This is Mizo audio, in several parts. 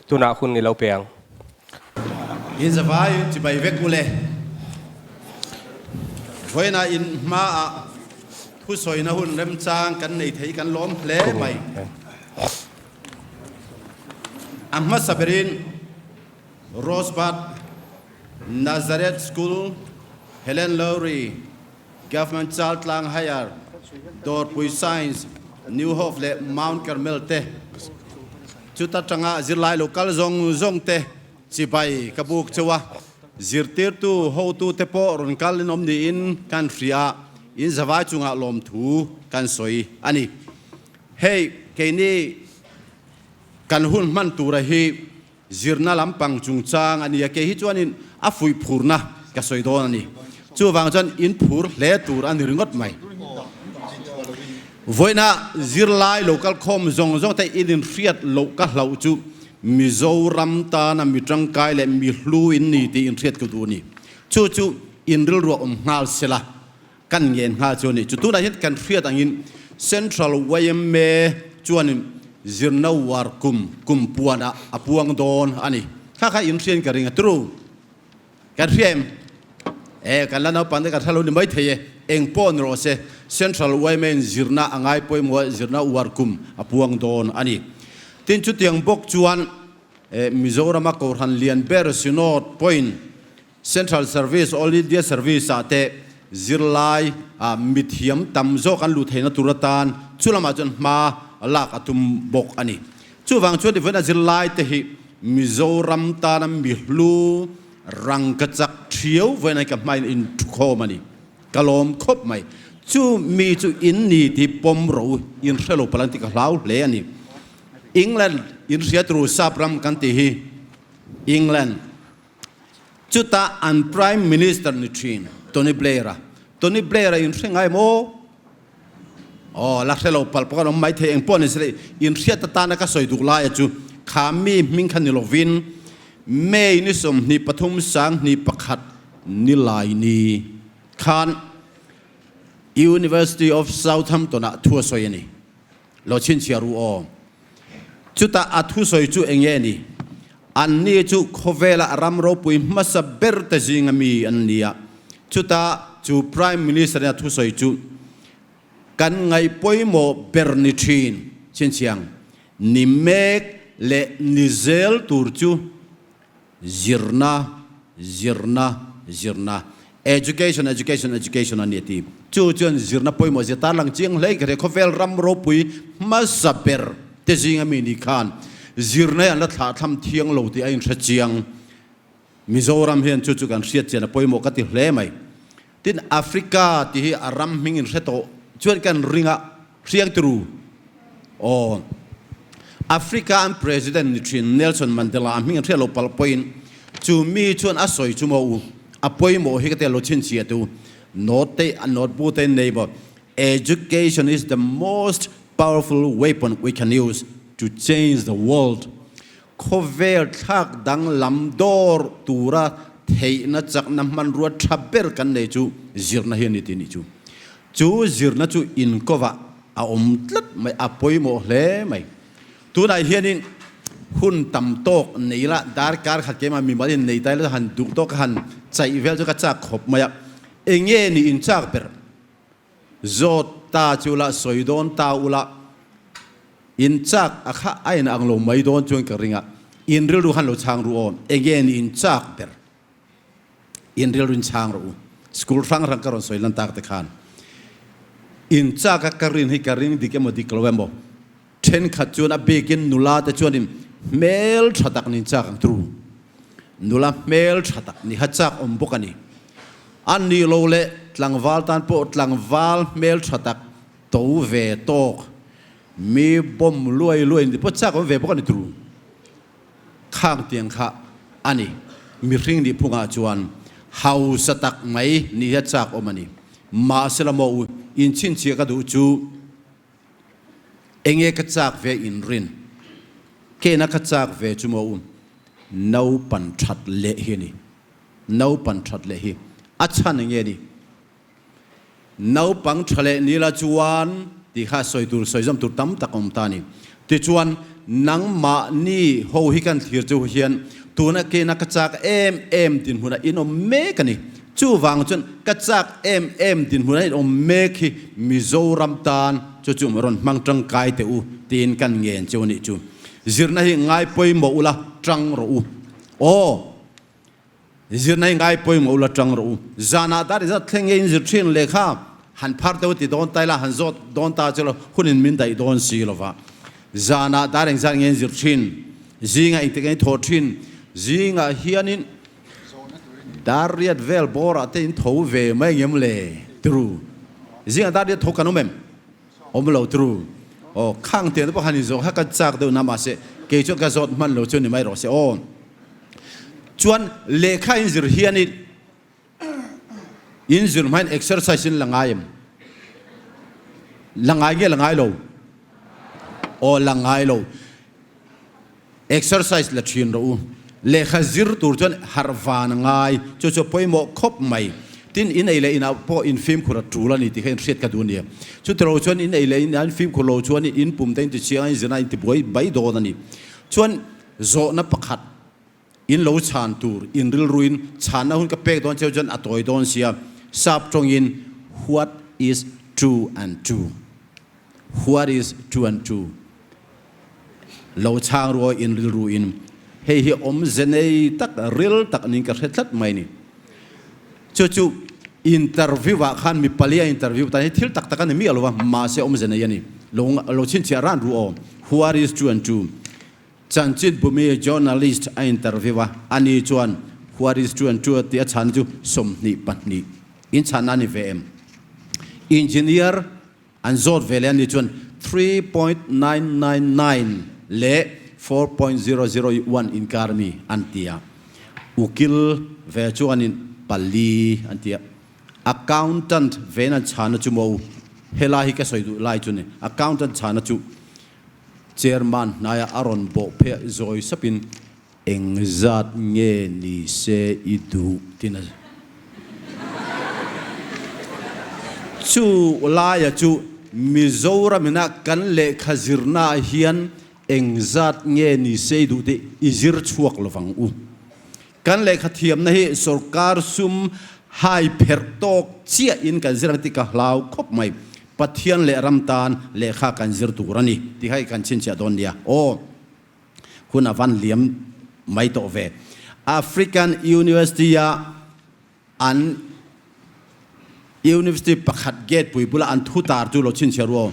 Tunah hun i lo pe ang. In zavai chibai vek u le. Vawiinah in hmaah thusawina hun remchang kan nei thei kan lawm hle mai. A hmasa berin Rosebud Nazareth School, Helen Lowry, Government Chaltlang Higher, Dawrpui Science, New Hope leh Mount Carmel te chuta tanga zirlai lo kal zawng zawng te chibai ka buk cheu a, zirtirtu hotu te pawh rawn kal in awm niin kan hria a, in zavai chungah lawmthu kan sawi a ni. Hei keini kan hun hman tura hi Zirna lampang chungchang a nia, kei hi chuanin a fuih phurna ka sawi dawn a ni. Chuvang chuan in phur hle tur a ni ringawt mai. Vawiina zirlai lo kalkhawm zawng zawng te in inhriat loh ka hlauh chu Mizoram tana mi tangkai leh mi hlu in ni tih inhriat ka duh a ni. Chu chu in rilruah awm nghal sela kan ngen nghal chu a ni. Chu tunah hian kan hriat angin Central yma chuanin zirna war kum kum puanah a puang dawn a ni. Kha kha in hriain ka ring a turu. Kan hria em? E, kan la naupang te kan hre lo ni mai thei e. Eng pawh ni rawh se, Central yma in zirna a ngai pawimawh zirna war kum a puang dawn a ni. Tin, chutiang bawk chuan Mizorama Kohhran lian ber Synod pawhin Central Service, All India Service ah te zirlai ah mithiam tam zawk an luh theihna tur atan chu lamah chuan hma lak a tum bawk a ni. Chuvang chuan event a zirlai te hi Mizoram tana mihlu rangkachak thiau vawiin ka hmain in thukhawm a ni. Ka lawm khawp mai. Chu mi chu in ni tih pawm ro in hre lo palh ang tih ka hlau hle a ni. England in hriat ru sap ram kan tih hi England. Chutah an Prime Minister ni thin Tony Blair-a. Tony Blair-a in hre ngai maw? Aw, la hre lo palh pawh kan awm maithei eng pawh ni se le, in hriat atana ka sawi duk laia chu kha mi hming kha ni lovin May ni 23 21 ni lai ni khan University of Southampton-ah thu a sawi a ni. Lo chhinchhiah ru aw. Chutah a thusawi chu eng nge ni? Anni chu khawvela ram ropui hmasa ber te zinga mi an ni a. Chutah chu Prime Minister in a thusawi chu kan ngaih pawimawh ber ni thin chhinchhiang ni mek leh ni zel tur chu Zirna, zirna, zirna. Education, education, education a ni a ti. Chu chuan zirna pawimawh zia tarlang chiang hle ka hria. Khawvel ram ropui hmasa ber te zinga mi ni khan zirna hi an la thlahthlam thiang lo tih a inhre chiang. Mizoram hian chu chu kan hriat chian a pawimawh ka ti hle mai. Tin, Africa tih hi a ram hming in hre tawh chuan kan ring a, hriang turu. Aw. Africa an President ni thin Nelson Mandela a hming an hriat lo palh pawhin chu mi chuan a sawi chu maw u, a pawimawh hi ka tel lo chhinchhiah tu note te a note bu te nei maw Education is the most powerful weapon we can use to change the world. Khawvel thlak danglam dawr tura theihna chakna hmanrua tha ber kan nei chu zirna hi a ni tih nih chu. Chu zirna chu inkovah a awm tlat mai, a pawimawh hle mai. Tunah hianin hun tam tawk nei la, darkar khat keimah mimal in nei ta ila han duh tawk ka han chaih vel chu ka chak khawp mai a. Enge ni in chak ber? Zawt ta chu la, sawi dawn ta ula, in chak a kha a in ang lo mai dawn chuan ka ring a, in rilru khan lo chhang ru aw, enge ni in chak ber? In rilru in chhang rawh u. School hrang hrang ka rawn sawi lan tak te khan in chak a ka rin hi ka ring dik emaw dik lo emaw thenkhat chuan a bikin nula te chuanin hmel tha tak nin chak ang turu. Nula hmel tha tak ni kha chak awm bawk a ni. A nih lo leh tlangval tan pawh tlangval hmel tha tak to ve tawk mi bawm luai luai ni pawh chak awm ve bawk a ni turu. Khang tiang kha a ni. Mihring nih phungah chuan hausa tak mai ni hi a chak awm a ni. Mahse la maw u, inchhinchhiah ka duh chu Enge ka chak ve in rin? Kena ka chak ve chu maw u, naupan that leh hi a ni. Naupan that leh hi a chhan enge ni? Naupang tha leh nila chuan tih kha sawi tur sawi zawm tur tam tak a awm ta a ni. Tichuan. nangmahni ho hi kan thlir chu hian tuna kena ka chak em em dinhmunah in awm mek a ni. Chuvang chuan ka chak em em dinhmunah in awm mek hi Mizoram tan chu chu rawn hmang tangkai teh u tiin kan ngen cheu a nih chu. Zirna hi ngai pawimawh ula tang rawh u. Aw! Zirna hi ngai pawimawh ula tang rawh u. Zanah dar inzat thleng nge in zir thin lehkha han phar deuh ti dawn ta ila han zawt dawn ta chu lo hunin min daih dawn si lo va. Zanah dar engzat nge in zir thin? Zingah engtik nge in thawh thin? Zingah hianin dar riat vel bawrah te in tho ve mai ngem le? Tru. Zingah dar riat tho kan awm em? Awm lo tru. Aw khang tiang te pawh han inzawh kha ka chak deuh na mahse kei chuan ka zawt hman lo chu ni mai rawh se aw. Chuan lehkha in zir hian in in zir hmain exercise in la ngai em? La ngai nge la ngai lo? Aw la ngai lo. Exercise la thin rawh u. Lehkha zir tur chuan harh van a ngai. Chu chu pawimawh khawp mai. Tin, in ei leh inah pawh in fimkhur a tul a ni tih kha in hriat ka duh a nia. Chutilo chuan in ei leh inah in fimkhur lo chuan in pum te in ti chiang a, in zirna in ti buai bai dawn a ni. Chuan zawhna pakhat in lo chhan tur, in rilruin chhanna hun ka pek dawn cheu chuan a tawi dawn sia. Sap tawngin what is two and two? What is two and two? Lo chhang ruai in rilru in hei hi awmze nei tak ril tak niin ka hre tlat mai ni. Chu chu interview ah khan mi pali a interview tan hi thil tak tak a ni miah lo va, mahse awmze nei a ni. Lo lo chhinchhiah ran ru aw. What is two and two? Chanchin Bhumi journalist a interview a, ani chuan What is two and two tih a chhan chu 22 in chhanna a ni ve em? Engineer An zawt ve leh a ni chuan 3.999 leh 4.001 inkar mi an ti a, ukil ve chuanin pali an ti a, accountant vein an chhana chu maw helai hi ka sawi duh lai chu ni, accountant chhana chu chairman hnaiah a rawn bawh phei zawi sapin Engzat nge ni se i duh tin a Chu laia chu Mizoram ina kan lehkha zirna ah hian engzat nge ni se i duh tih i zir chhuak lovang u. Kan lehkha thiamna hi sorkar sum hai pherh tawk chiah in kan zir ang tih ka hlau khawp mai. Pathian leh ram tan lehkha kan zir tur a ni tih kha i kan chhinchhiah dawn nia. Aw. Hun a van liam mai tawh ve. African University a an University pakhat gate pui bula an thu tar chu lo chhinchhiah ru aw.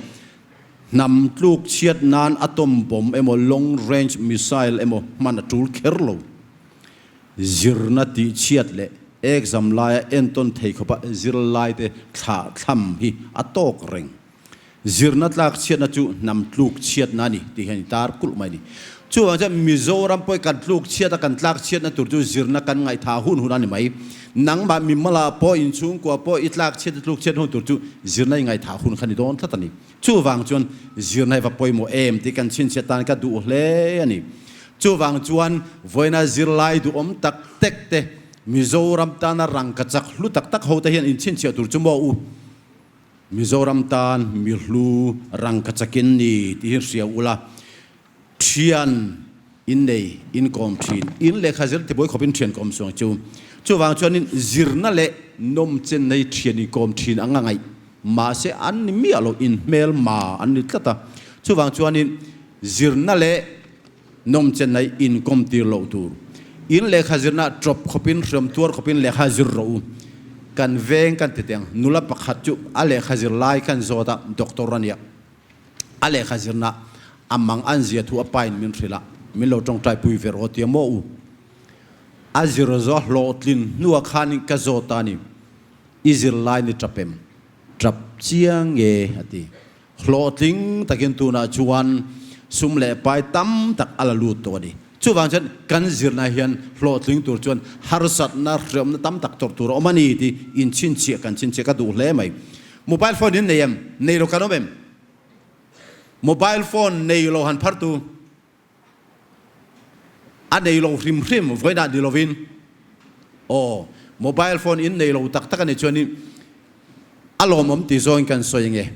Hnam tluk chhiat nan atom bomb emaw long range missile emaw hman a tul kher lo. Zirna tih chhiat leh exam laia entawn thei khawpa zirlaite thlah thlam hi a tawk reng. Zirna tlak chhiatna chu hnam tluk chhiatna a ni tih hian i tar kulh mai a ni. Chuvang chuan Mizoram pawh hi kan tluk chhiat a, kan tlak chhiatna tur chu zirna kan ngaihtha hun hun a ni mai. Nangmah mimala pawh, inchhungkua pawh i tlak chhiat a tluk chhiat hun tur chu zirna i ngaihtha hun kha ni dawn tlat a ni. Chuvang chuan zirna hi va pawimawh em tih kan chhinchhiat tan ka duh hle a ni. Chuvang chuan vawiina zirlai duhawm tak tek te, Mizoram tana rangkachak hlu tak tak hote hian inchhinchhiah tur chu maw u? Mizoram tan mi hlu rangka chakin ni tih hi hria ula, thian in nei in kawm thin, in lehkha zir tibuai khawpin thian kawm suang chu. Chuvang chuanin zirna leh nawmchen nei thian in kawm thin anga ngaih mahse an ni miah lo, in hmelma an ni tlat a. Chuvang chuanin zirna leh nawmchen nei in kawm tir loh tur. In lehkha zirna tawp khawpin hriam tuar khawpin lehkha zir rawh u. Kan veng kan ti teng nula pakhat chu a lehkha zir lai kan zawt a, doctor a nia. A lehkha zirna a mang an zia thu a pain min hrilh a, min lo tawngtai pui ve rawh tia maw u. A zir zawh hlawhtlin hnua khanin ka zawt a ni, i zir lai ni tap em? Tap chiang nge a ti. Hlawhtling takin tunah chuan sum leh pai tam tak a la lut tawh a ni. Chuvang chuan kan zirna hian hlawhtling tur chuan harsatna, hriamna tam tak tawrh tur a awm a ni tih inchhinchhiah kan chhinchhiah ka duh hle mai. Mobile phone in nei em? Nei lo kan awm em? Mobile phone nei lo han phartu a nei lo hrim hrim vawiinah ni lovin aw mobile phone in nei lo tak tak a nih chuanin a lawmawm tih zawngin kan sawi ange.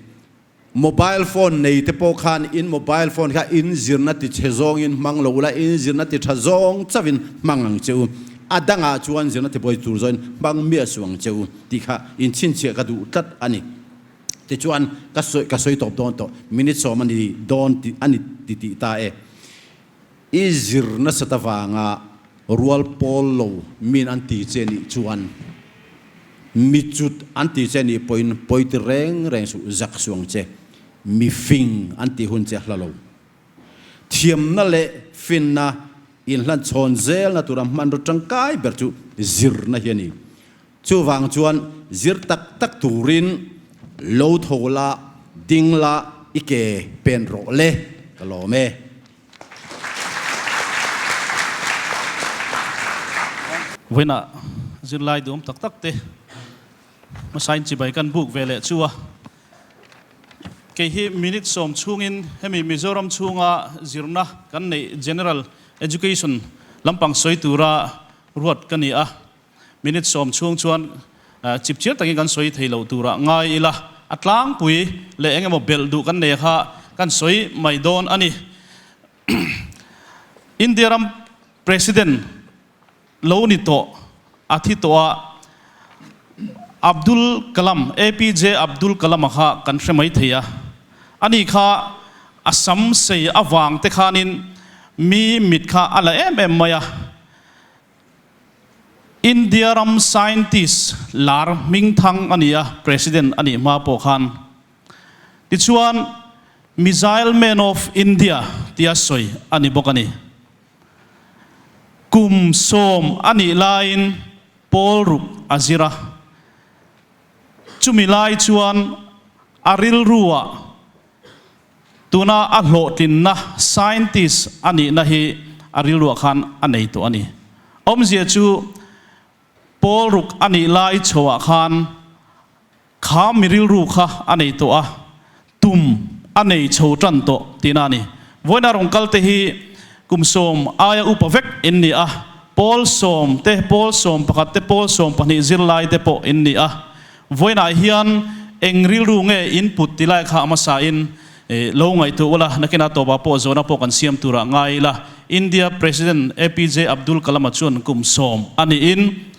Mobile phone nei te pawh khan in mobile phone kha in zirna ti chhe zawngin hmang lo ula, in zirna ti tha zawng chauhin hmang ang che u. A dangah chuan zirna ti buai tur zawhin hmang miah suh ang che u tih kha in chhinchhiah ka duh tlat a ni. Tichuan ka sawi ka sawi tawp dawn tawh, minute sawm a ni dawn tih a ni ti tih ta e. I zir nasat avanga rual pawl lo min an ti che nih chuan mi cut an ti che nih pawhin pawi ti reng reng suh, zak suh ang che. Mi fing an tih hun che hla lo. Thiamna leh finna inhlan chhawn zelna tura hmanraw tangkai ber chu zirna hi a ni. Chuvang chuan zir tak tak turin lo tho la, ding la, i ke pen rawh le, ka lawm e. Vawiinah zirlai duhawm tak tak te hmasain chibai kan buk ve leh chu a. Kei hi minute sawm chhungin hemi Mizoram chhunga zirna kan neih General Education lampang sawi tura ruat ka ni a. Minute sawm chhung chuan chip chiar takin kan sawi thei loh turah ngai ila, a tlangpui leh eng emaw belh duh kan nei kha kan sawi mai dawn a ni. India ram President lo ni tawh a thi tawh a, Abdul Kalam, APJ Abdul Kalam-a kha kan hre mai thei a. Ani kha a sam sei avang te khanin mi mit kha a la em em mai a. India ram scientist lar hmingthang a ni a, President a nih hma pawh khan. Tichuan, Missile Man of India tia sawi a ni bawk a ni. Kum sawm a nih laiin pawl ruk a zir a. Chumi lai chuan a rilruah Tuna a hlawhtlinna scientist a nihna hi a rilruah khan a nei tawh a ni. Awmzia chu pawl ruk a nih lai chhoah khan kha mi rilru kha a nei tawh a, tum a nei chho tan tawh tihna a ni. Vawiina rawn kal te hi kum sawm aia upa vek in ni a, pawl sawm te, pawl sawm pakhat te, pawl sawm pahnih zirlai te pawh in ni a. Vawiinah hian eng rilru nge in put ti lai kha a hmasa in lo ngaihtuah ula, nakinah tawpah pawh zawhna pawh kan siam turah ngai ila. India President APJ Abdul Kalam-a chuan kum sawm a niin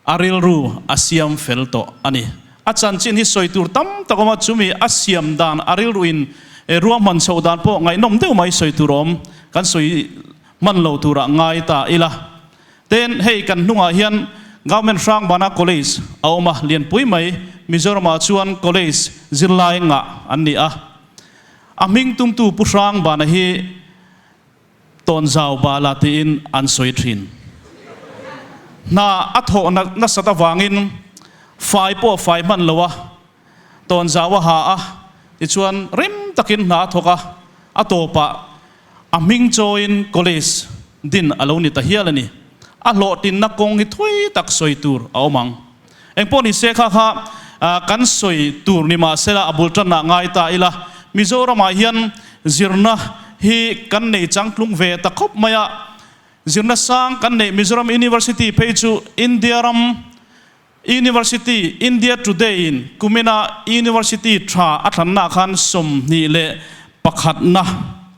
a rilru a siam fel tawh a ni. A chanchin hi sawi tur tam tak awm a, chumi a siam dan a rilru in ruahman chhoh dan pawh ngaihnawm deuh mai sawi tur awm kan sawi hman lo turah ngai ta ila. Tin, hei kan hnungah hian Government Hrangbana College a awm a, lianpui mai Mizoramah chuan college zirlai ngah an ni a. A hming tumtu Pu Hrangbana hi Tawnzau Bala tiin an sawi thin. Hna a thawh nasat avangin fai pawh a fai hman lo a, Tawnzau a ha a, tichuan rim takin hna a thawk a, a tawpah a hming chawiin college din a lo ni ta hial a ni. A hlawhtlinna kawng hi thui tak sawi tur a awm ang. Engpawh ni se kha kha kan sawi tur ni mah sela a bul tanah ngai ta ila, Mizoramah hian zirna hi kan nei changtlung ve ta khawp mai a, zirna sang kan neih Mizoram University phei chu India ram University, India Today in kumina University tha a thlanna khan 21 na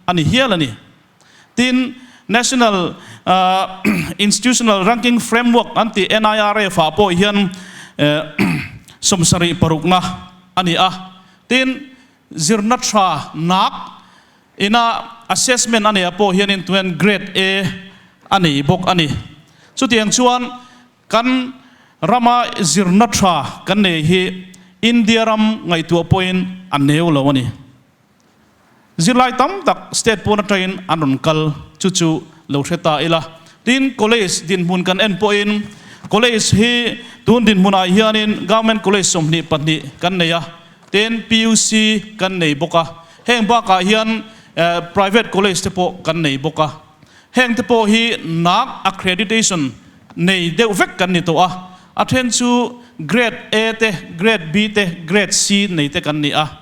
a ni hial a ni. Tin, National Institutional Ranking Framework an tih NIRF ah pawh hian 76 na a ni a. Tin, zirna tha nak ina assessment a neih ah pawh hianin tuan Grade A a nei bawk a ni. Chutiang chuan Kan rama zirna tha kan nei hi India ram ngaihtuah pawhin a neu lo a ni. Zirlai tam tak state pawn atangin an rawn kal chu chu lo hre ta ila. Tin, college dinhmun kan en pawhin college hi tun dinhmunah hianin government college 22 kan nei a, tin PUC kan nei bawk a. Heng bakah hian private college te pawh kan nei bawk a. Heng te pawh hi NAAC accreditation nei deuh vek kan ni tawh a, a then chu Grade A te, Grade B te, Grade C nei te kan ni a.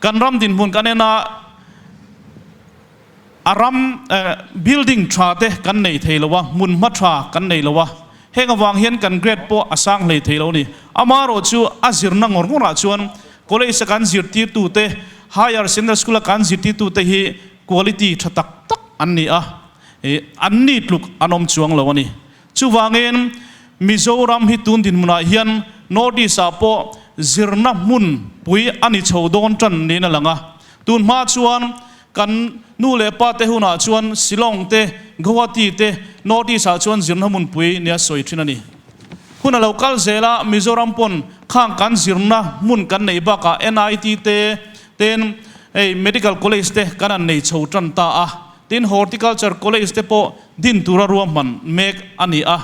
Kan ram dinhmun kan en a, a ram building tha te kan nei thei lo a, hmunhma tha kan nei lo a, heng avang hian kan grade pawh a sang hlei thei lo a ni. Amaherawhchu a zirna ngawr ngawrah chuan College a kan zirtirtute, Higher Secondary School a kan zirtirtute hi quality tha tak tak an ni a, an ni tluk an awm chuang lo a ni. Chuvangin Mizoram hi tun dinhmunah hian North East ah pawh zirna hmun pui a ni chho dawn tan niin a lang a. Tun hma chuan kan nu leh pa te hunah chuan Shillong te, Guwahati te North East ah chuan zirna hmun pui nia sawi thin a ni. Hun a lo kal zel a, Mizoram pawn khang kan zirna hmun kan neih bakah NIT te ten hei Medical College te kan han nei chho tan ta a. Tin, Horticulture College te pawh din tura ruahman mek a ni a,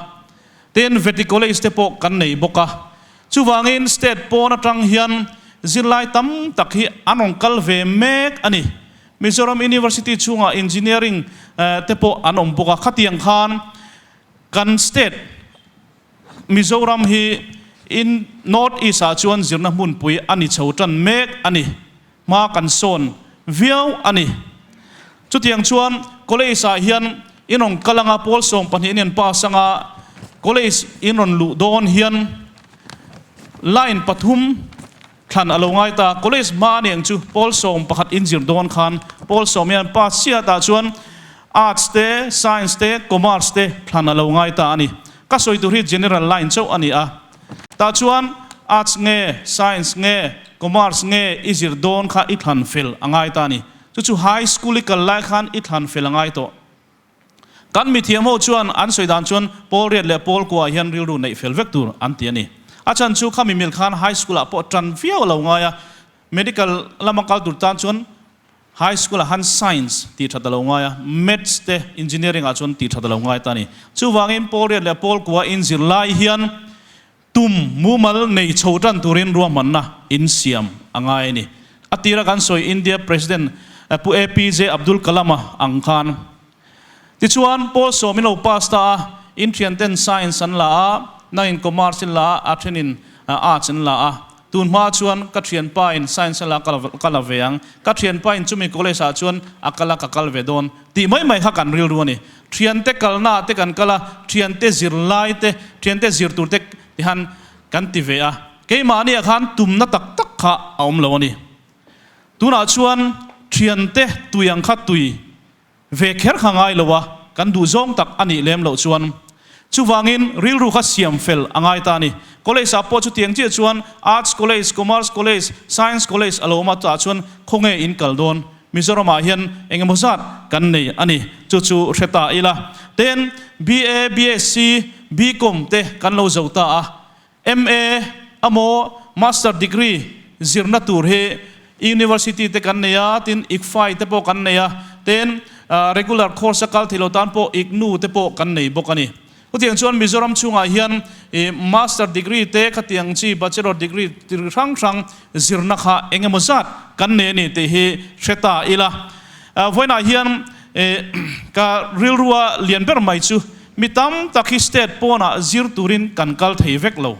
tin Vety College te pawh kan nei bawk a. Chuvangin state pawn atang hian zirlai tam tak hi an rawn kal ve mek a ni. Mizoram University chhungah Engineering te pawh an awm bawk a, khatiang khan kan state Mizoram hi in North East ah chuan zirna hmunpui a ni chho tan mek a ni. Hma kan sawn viau a ni. Chutiang chuan college ah hian in rawn kal anga pawl 12 in an pass anga college in rawn luh dawn hian line pathum thlan a lo ngai ta. College hma a ni ang chu pawl 11 in zir dawn khan pawl sawm hian pass chiah tah chuan arts te, science te, commerce te thlan a lo ngai ta a ni. Ka sawi tur hi general line chauh a ni a. Tah chuan Arts nge, Science nge, Commerce nge i zir dawn kha i thlan fel a ngai ta a ni. Chu chu High School i kal lai khan i thlan fel a ngai tawh. Kan mithiam ho chuan an sawi dan chuan pawl riat leh pawl kuah hian rilru neih fel vek tur an ti a ni. A chhan chu khami mil khan High School ah pawh tan viau a lo ngai a, Medical lama kal tur tan chuan High school ah han science tih that a lo ngai a, maths te engineering ah chuan tih that a lo ngai ta a ni. Chuvangin pawl riat leh pawl kua in zir lai hian tum mumal nei chho tan turin ruahmanna in siam a ngai a ni. A tira kan sawi India President Pu APJ Abdul Kalam-a ang khan. Tichuan pawl sawm in lo pass ta a, in thianten science an la a, nangin commerce in la a, a thenin arts an la a. Tun hma chuan ka thianpa in science a la ka la ve ang, ka thianpa in chumi college ah chuan a kal a ka kal ve dawn tih mai mai kha kan rilru a ni. Thiante kalna ah te kan kal a, thiante zirlai te, thiante zir tur te tihan kan ti ve a, keimahni ah khan tumna tak tak kha a awm lo a ni. Tunah chuan thiante tui ang kha tui Ve kher kha ngai lo a, kan duh zawng tak a nih lem loh chuan. Chuvangin rilru kha siam fel a ngai ta a ni. College ah pawh chutiang chiah chuan Arts College, Commerce College, Science College a lo awm a, chutah chuan khawnge in kal dawn? Mizoram ah hian eng emaw zat kan nei a ni. Chu chu hre ta ila. Ten BA, BSc, BCom te kan lo zo ta a. MA emaw Master Degree zirna tur hi University te kan nei a, tin ICFAI te pawh kan nei a, tin regular course a kal theilo tan pawh IGNOU te pawh kan nei bawk a ni. Chutiang chuan Mizoram chhungah hian Master Degree te khatiang chi Bachelor Degree hrang hrang zirna kha eng emaw zat kan nei a ni tih hi hre ta ila. Vawiinah hian ka rilrua lian ber mai chu Mi tam tak hi state pawnah zir turin kan kal thei vek lo.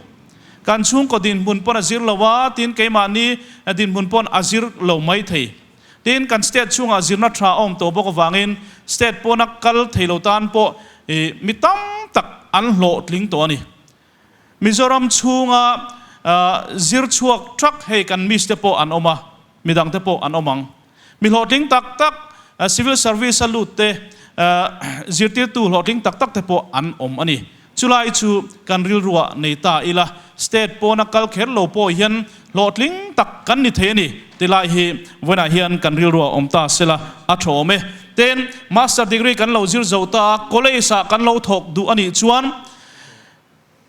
Kan chhungkaw dinhmun pawn a zir lo a, tin keimahni dinhmun pawn a zir lo mai thei. Tin, kan state chhungah zirna tha a awm tawh bawk avangin state pawna kal thei lo tan pawh mi tam tak an hlawhtling tawh a ni. Mizoram chhunga zir chhuak thak hei kan miss te pawh an awm a, midang te pawh an awm ang. Mi hlawhtling tak tak, civil service a lut te, zirtirtu hlawhtling tak tak te pawh an awm a ni. Chulai chu kan rilruah nei ta ila, state pawna kal kher lo pawh hian hlawhtling tak kan ni thei a ni tilai hi vawiinah hian kan rilruah awm ta sela a tha awm e. Tin, master degree kan lo zir zo ta a, college ah kan lo thawk duh a nih chuan,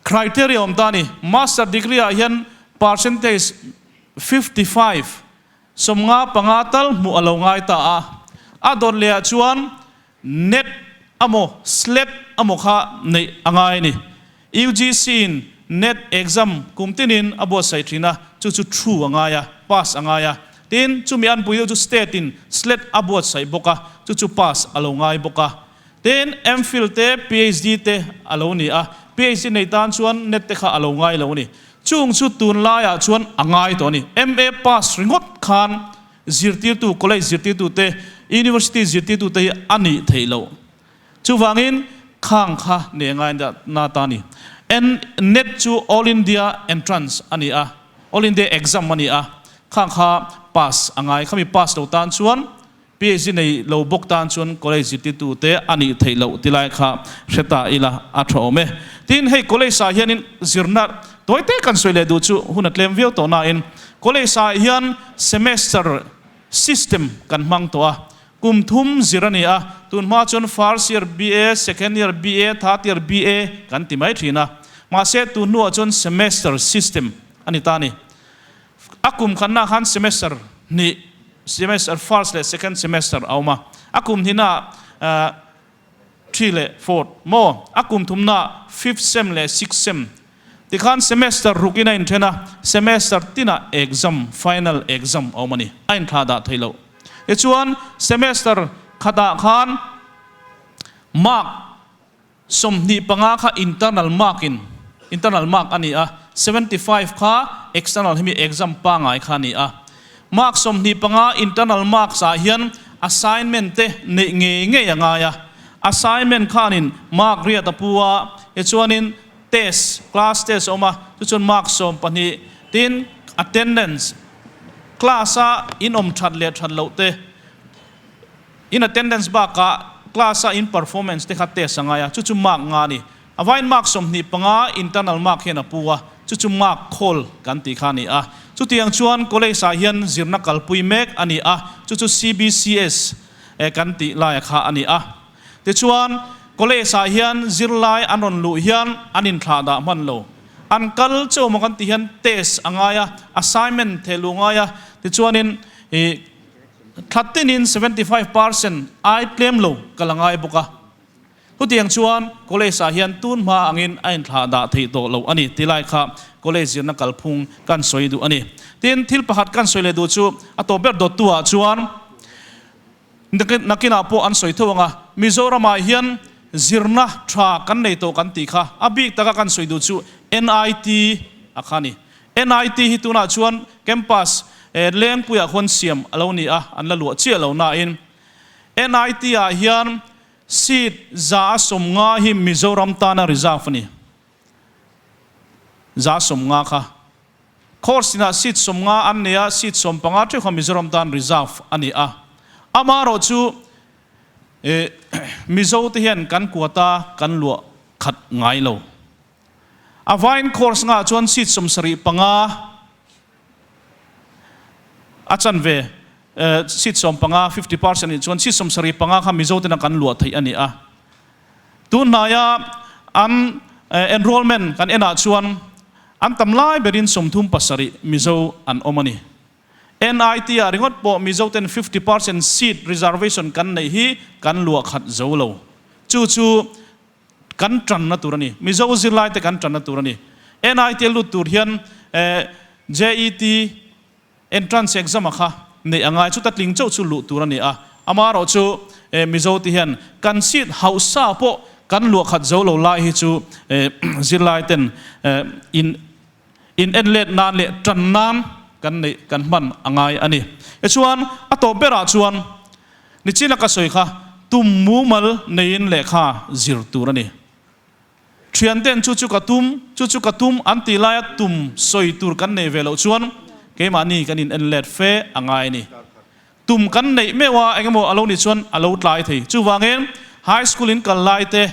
Criteria awm ta a ni. Master degree ah hian percentage 55, 55 tal hmuh a lo ngai ta a. A dawt leh ah chuan net amaw SLET amaw kha neih a ngai a ni. UGC in net exam kum tinin a buatsaih thin a, chu chu true a ngai a, pass a ngai a. Tin, chumi anpui deuh chu state in SLET a buatsaih bawk a, chu chu pass a lo ngai bawk a. Tin, MPhil te, PhD te a lo ni a, PhD nei tan chuan net te kha a lo ngai lo a ni. Chung chu tunlaiah chuan a ngai tawh a ni. MA pass ringawt khan zirtirtu, college zirtirtu te, university zirtirtu te hi a nih theih loh. Chuvangin khang kha nei a ngai na ta a ni. N, net chu All India Entrance a ni a, All India Exam a ni a. Khang kha pass a ngai. Khami pass lo tan chuan PhD nei lo bawk tan chuan college zirtirtu te a nih theih loh ti lai kha hre ta ila a tha awm e. Tin, hei college ah hianin zirna tawi te kan sawi leh duh chu hun a tlem viau tawh nain college ah hian semester system kan hmang tawh a, kum thum zir a ni a, tun hma chuan first year BA, second year BA, third year BA kan ti mai thin a, mahse tun hnuah chuan semester system a ni ta a ni. A kum khatnaah khan semester hnih, semester first leh second semester a awm a, a kum hnihnaah three leh fourth maw, a kum thumnaah fifth sem leh sixth sem tikhan semester rukin a inthen a, semester tinah exam, final exam a awm a ni, a inthlah dah theih loh. Tichuan semester khatah khan mark 25 kha internal mark in internal mark a ni a, 75 kha external hemi exam pangai kha a ni a. Mark 25 internal marks ah hian assignment te neih ngei ngei a ngai a. Assignment khanin mark riat a pu a, tichuanin test, class test a awm a, chu chuan mark 12, tin attendance, class a inawm that leh that loh te, In attendance bakah class a in performance te kha test a ngai a, chu chu mark nga a ni. A vain mark 25 internal mark hian a pu a, chu chu mark khawl kan tih kha a ni a. Chutiang chuan college ah hian zirna kalpui mek a ni a, chu chu CBCS kan tih laia kha a ni a. Tichuan college ah hian zirlai an rawn luh hian an inthlah dah hman lo. An kal chauh maw kan tih hian test a ngai a, assignment thehluh a ngai a, tichuanin ih Thla tinin 75% ai tlem lo ka la ngai bawk a. Chutiang chuan college ah hian tun hma angin a inthlah dah theih tawh lo a ni ti lai kha college zirna kalphung kan sawi duh a ni. Tin, thil pakhat kan sawi leh duh chu a tawp ber dawttu ah chuan nakinah pawh an sawi tho ang a, Mizoram ah hian zirna tha kan nei tawh kan tih kha a bik taka kan sawi duh chu NIT a kha a ni. NIT hi tunah chuan campus Lengpuiah khuan siam a lo ni a, an la luah chiah lo nain NIT ah hian seat 150 hi Mizoram tana reserve a ni. 150 kha. Course tinah seat 50 an nei a, seat 15 theuh kha Mizoram tan reserve a ni a. Amaherawh chu Mizo te hian kan quota kan luah khat ngai lo. A vain course ngah chuan seat 75 a chanve seat 15, 50% nih chuan seat 75 kha Mizo tena kan luah theih a ni a. Tun hnaia an enrollment kan enah chuan an tam lai berin 37 Mizo an awm a ni. NIT ah ringawt pawh Mizo ten 50% seat reservation kan neih hi kan luah khat zo lo. Chu chu Kan tanna tur a ni. Mizo zirlaite kan tanna tur a ni. NIT a lut tur hian JET entrance exam a kha neih a ngai. Chuta tling chauh chu luh tur a ni a. Amaherawh chu Mizo te hian kan seat hausa pawh kan luah khat zo lo lai hi chu zirlaiten in in en let nan leh tan nan kan neih kan hman a ngai a ni. Tichuan a tawp berah chuan Nichina ka sawi kha tum mumal neiin lehkha zir tur a ni. Thianten chu chu ka tum, chu chu ka tum an tih laia tum sawi tur kan nei ve loh chuan keimahni kan in en let fe a ngai a ni. Tum kan neih meuh a engemaw a lo nih chuan a lo tlai thei. Chuvangin high school in kal lai te,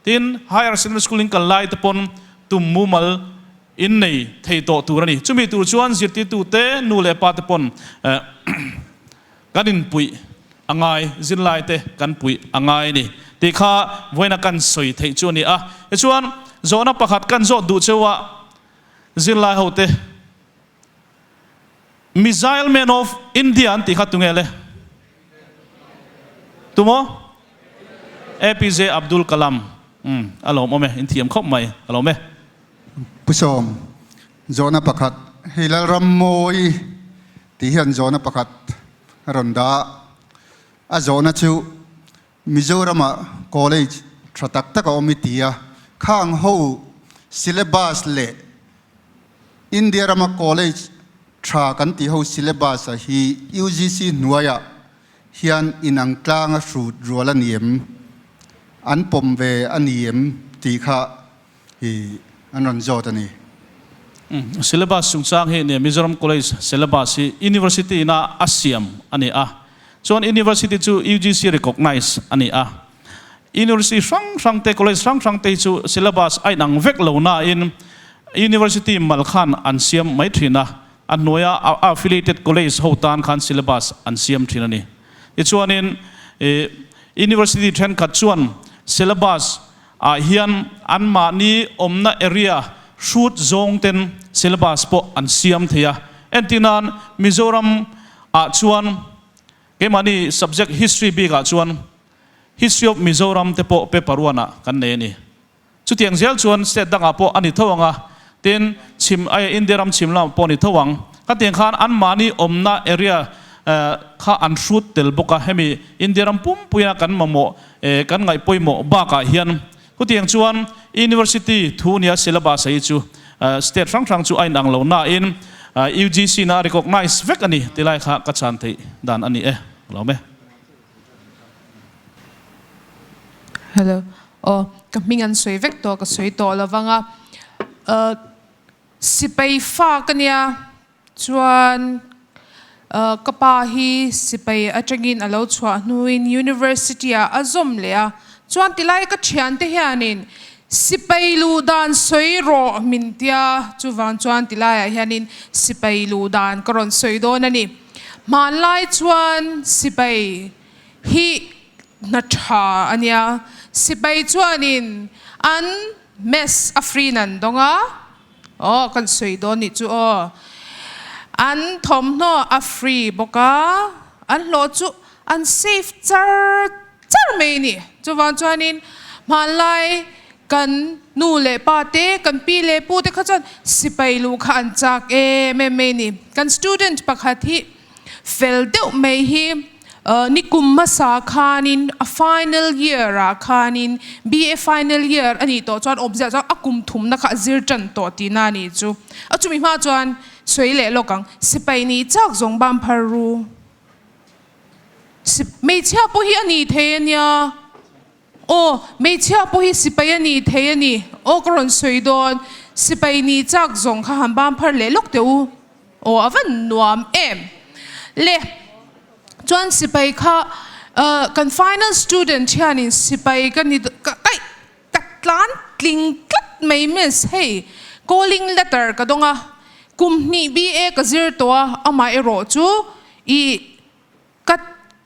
tin higher secondary school in kal lai te pawn tum mumal in nei thei tawh tur a ni. Chumi tur chuan zirtirtute, nu leh pa te pawn Kan inpuih a ngai, zirlaite kan puih a ngai a ni tih kha vawiina kan sawi theih chu a ni a. Tichuan, zawhna pakhat kan zawt duh cheu a, zirlai hote, Missile Man of India an tih kha tunge le? Tumaw? APJ Abdul Kalam. Umm, a lawmawm e, inthiam khawp mai, a lawm e. Pu Sawm, zawhna pakhat, hei Lalrammawi tih hian zawhna pakhat a rawn dah a. A zawhna chu Mizoramah college tha tak tak a awm i ti a, khang ho syllabus leh India rama college tha kan tih ho syllabus a hi UGC hnuaiah hian inang tlanga hrut rual a ni em, an pawm ve a ni em tih kha hi an rawn zawt a ni. Syllabus chungchang hi nia Mizoram College syllabus hi University ina a siam a ni a, chuan University chu UGC recognise a ni a. University hrang hrang te, college hrang hrang te hi chu syllabus a inang vek lo nain University mal khan an siam mai thin a, a hnuaia a affiliated college ho tan khan syllabus an siam thin a ni. Tichuanin University thenkhat chuan syllabus ah hian anmahni awmna area hrut zawng ten syllabus pawh an siam thei a. Entirnan Mizoram ah chuan keimahni subject history bik ah chuan History of Mizoram te pawh paper one ah kan nei a ni. Chutiang zel chuan state dangah pawh a ni tho ang a, tin chhim ai India ram chhim lamah pawh a ni tho ang. Khatiang khan anmahni awmna area kha an hrut tel bawk a, hemi India ram pumpuia kan mamawh kan ngaih pawimawh bakah hian chutiang chuan University thu nia syllabus a hi chu state hrang hrang chu a inang lo nain UGC na a recognise vek a ni tilai kha ka chhan theih dan a ni e. Lawm e. Hello. Aw, ka hming an sawi vek tawh, ka sawi tawh lo vang a. Uh, sipai fa ka nia, chuan uh, ka pa hi sipai atangin a lo chhuah hnuin university ah a zawm leh a. Chuan tilai ka thiante hianin sipai luh dan sawi rawh min tia, chuvang chuan tilaiah hianin sipai luh dan ka rawn sawi dawn a ni. Hmanlai chuan sipai hi hna tha a nia. Sipai chuanin an mess a free nan dawng a, aw kan sawi dawn nih chu aw. An thawmhnaw a free bawk a, an hlawh chu an safe char char mai a ni. Chuvang chuanin hmanlai kan nu leh pa te, kan pi leh pu te kha chuan sipai luh kha an chak em em mai a ni. Kan student pakhat hi fel deuh mai hi nikum hmasa khanin a final year ah khanin BA final year a nih tawh chuan awmzia chuan a kum thumna kha a zir tan tawh tihna a nih chu. A chumi hma chuan sawi leh lawk ang, sipai nih chak zawng bam phar ru. Hmeichhia pawh hi a ni thei a nia. Aw, hmeichhia pawh hi sipai a ni thei a ni. Aw ka rawn sawi dawn, sipai ni chak zawng kha han bam phar leh lawk teh u. Aw a van nuam em. Le, chuan sipai kha kan final student hianin sipai ka ni ka kaih ka tlan tling tlat mai miss hei calling letter ka dawng a, kum hnih BA ka zir tawh a, amaherawh chu ih Ka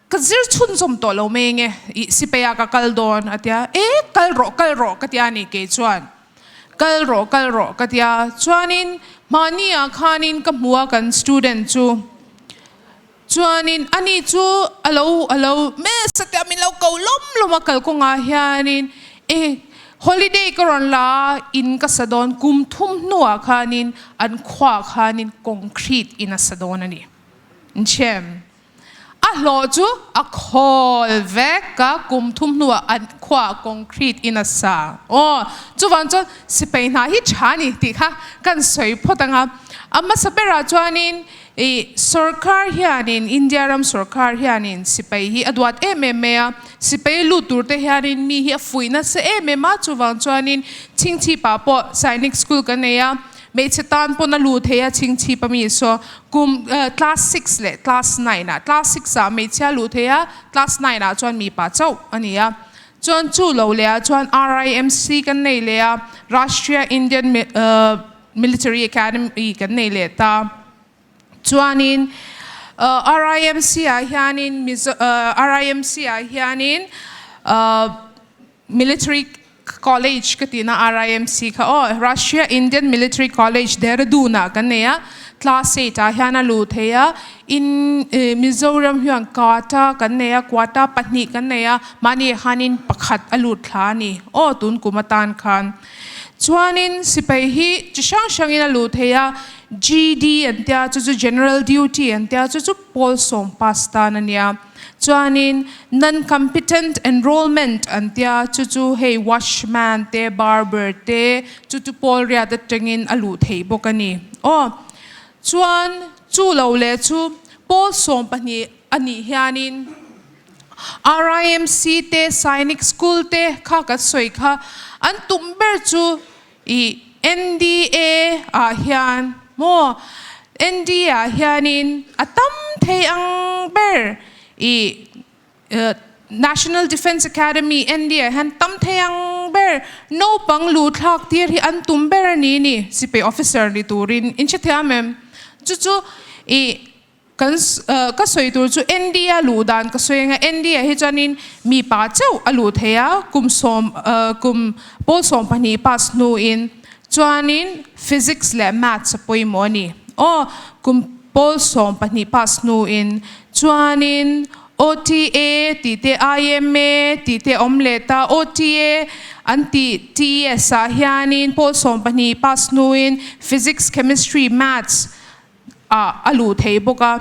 ka zir chhunzawm tawh lo mai nge ih sipai ah ka kal dawn a tia e kal rawh kal rawh ka tia ni kei chuan kal rawh kal rawh ka tia chuanin mahni ah khanin ka hmu a kan student chu chuanin ani chu alo alo mess a tia min lo ko lawm lawm a kalkawngah hianin e holiday ka rawn la a in ka sa dawn kum thum hnuah khanin an khuaah khanin concrete in a sa dawn a ni. Nchem. A hlawh chu a khawl vek a, kum thum hnuah an khuaah concrete in a sa. Aw, chuvang chuan sipai hna hi tha ni tih kha kan sawi phawt ang a. A hmasa berah chuanin ih sorkar hianin, India ram sorkar hianin sipai hi a duat em em mai a. Sipai lut tur te hianin mi hi a fuih nasa em em a, chuvang chuanin Chhingchhipah pawh Sainik School kan nei a. Hmeichhe tan pawn a luh thei a chhingchhip a mi saw kum class six leh class nine ah class six ah hmeichhia luh thei a class nine ah chuan mipa chauh a ni a chuan chu lo leh ah chuan RIMC kan nei leh a Rashtriya Indian Military Academy kan nei leh ta chuanin RIMC ah hianin Mizo RIMC ah hianin Military College ka tihna RIMC kha aw, Russia Indian Military College Dehradun ah kan nei a, class eight ah hian a luh thei a, in Mizoram hian quota kan nei a, quota pahnih kan nei a, mahni khanin pakhat a lut thla a ni aw tun kum atan khan. Chuanin sipai hi chi hrang hrangin a luh thei a, GD an tia chu chu General Duty an tia chu chu pawl sawm pass tan a nia. Chuanin non-competent enrolment an tia, chu chu hei watchman te, barber te, chu chu pawl riat atangin a luh theih bawk a ni. Aw, chuan chu lo leh chu pawl 12 a nih hianin RIMC te, Sainik School te kha kan sawi kha an tum ber chu ih. NDA ah hian maw NDA ah hianin a tam thei ang ber i National Defence Academy, NDA, ah hian tam thei ang ber naupang luh thlak tir hi an tum ber a ni ni, sipai officer ni turin in hrethiam em? Chu chu i kan ka sawi tur chu NDA luh dan ka sawi anga NDA hi chuanin mi pa chauh a luh thei a, kum sawm kum pawl 12 pass hnuin chuanin Physics leh Maths a pawimawh a ni. Aw, kum pawl 12 pass hnuin chuanin OTA tih te IMA tih te awm leh ta. OTA an tih TES ah hianin pawl 12 pass hnuin Physics, Chemistry, Maths ah a luh thei bawk a.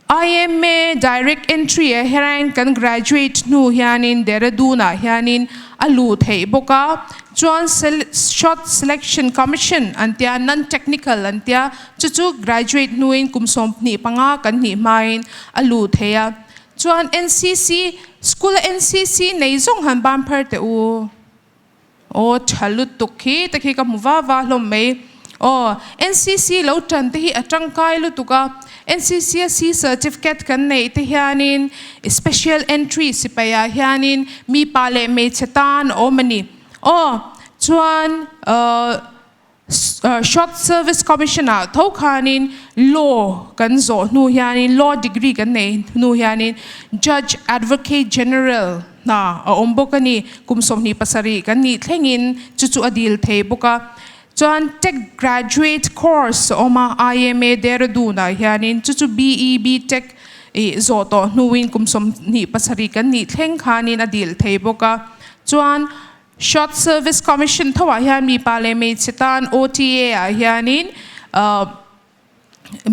IMA direct entry ah hian kan graduate hnu hianin Dehradun ah hianin a luh theih bawk a. Chuan Short Selection Commission an tia, non-technical an tia, chu chu graduate hnuin kum 25 kan hnih hmain a luh theih a. Chuan NCC, school a NCC nei zawng han ban phar teh u. Aw tha lutuk khi te khi ka hmu va va hlawm mai. Aw NCC lo tan te hi a tangkai lutuk a, NCC a C certificate kan neih te hianin special entry sipai ah hianin mipa leh hmeichhe tan a awm a ni. Aw chuan Short Service Commission ah tho khanin law kan zawh hnu hianin law degree kan nei hnu hianin Judge Advocate General hna a awm bawk a ni. Kum 27 kan nih thlengin chu chu a dil thei bawk a. Chuan Tech Graduate Course a awm a, IMA Dehradun ah hianin chu chu BE BTech ih zawh tawh hnuin kum 27 kan nih thleng khanin a dil thei bawk a. Chuan Short Service Commission tho ah hian mipa leh hmeichhe tan OTA ah hianin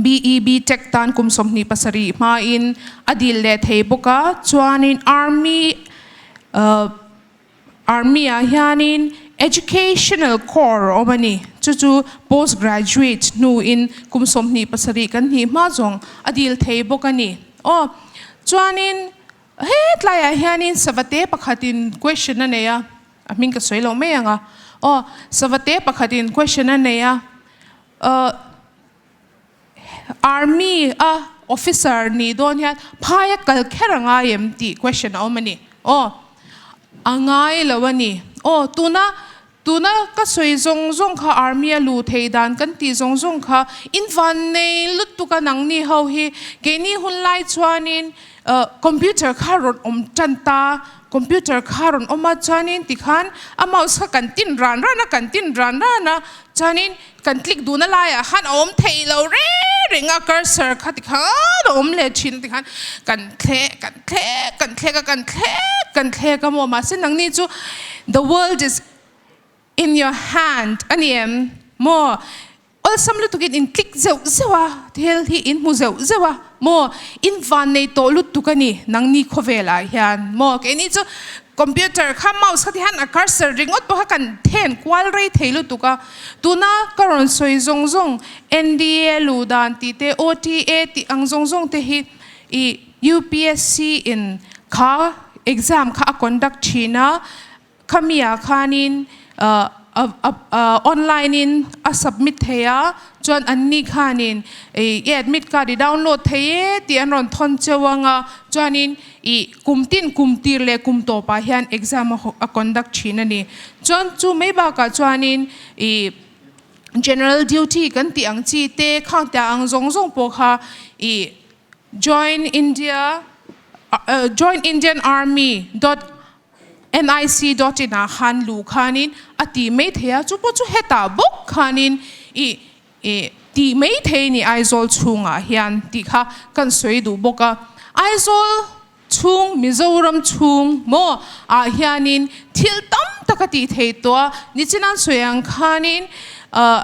BE BTech tan kum 27 hmain a dil leh thei bawk a, chuanin Army Army ah hianin Educational Corps a awm a ni, chu chu Post Graduate hnuin kum 27 kan hnih hma zawng a dil thei bawk a ni. Aw chuanin Hetlaiah hianin savate pakhatin question a nei a, a hming ka sawi lo mai ang a, aw savate pakhatin question a nei a, uh army a officer nih dawn hian phai a kal kher a ngai em tih question a awm a ni, aw a ngai lo a ni, aw tuna Tuna ka sawi zawng zawng kha army a luh theih dan kan tih zawng zawng kha in van nei lutuk a nangni ho hi keini hun lai chuanin computer kha rawn awm tan ta, computer kha rawn awm a chuanin tikhan a mouse kha kan tin ran ran a kan tin ran ran a chuanin kan click duhna laiah khan a awm theih lo reng reng a cursor kha tikhan a awm leh thin tikhan kan thleh kan thlek kan thlek a kan thlek kan thlek a maw mahse nangni chu the world is in your hand a ni em maw awlsam lutukin in click zeuh zeuh a thil hi in hmu zeuh zeuh a maw in van nei tawh lutuk a ni nangni khawvelah hian maw keini chu computer kha mouse kha ti hian a cursor ringawt pawh kha kan then kual rei thei lutuk a tuna ka rawn sawi zawng zawng N_D_A luh dan tih te O_T_A tih ang zawng zawng te hi ih UPSC in kha exam kha a conduct thin a, khami ah khanin online in a submit thei a, chuan anni khanin i admit card i download thei e tih an rawn thawn cheu ang a, chuanin i kum tin kum tir leh kum tawpah hian exam a conduct thin a ni. Chuan chu mai bakah chuanin i general duty kan tih ang chi te khang tia ang zawng zawng pawh kha i Join India Join Indian Army dot nic dot in ah khan luh khanin a tih mai thei a, chu pawh chu hetah bawk khanin ih ih tih mai thei ni Aizawl chhungah hian tih kha kan sawi duh bawk a. Aizawl chhung Mizoram chhung maw ah hianin thil tam tak a tih thei tawh a, nichinan sawi ang khanin ah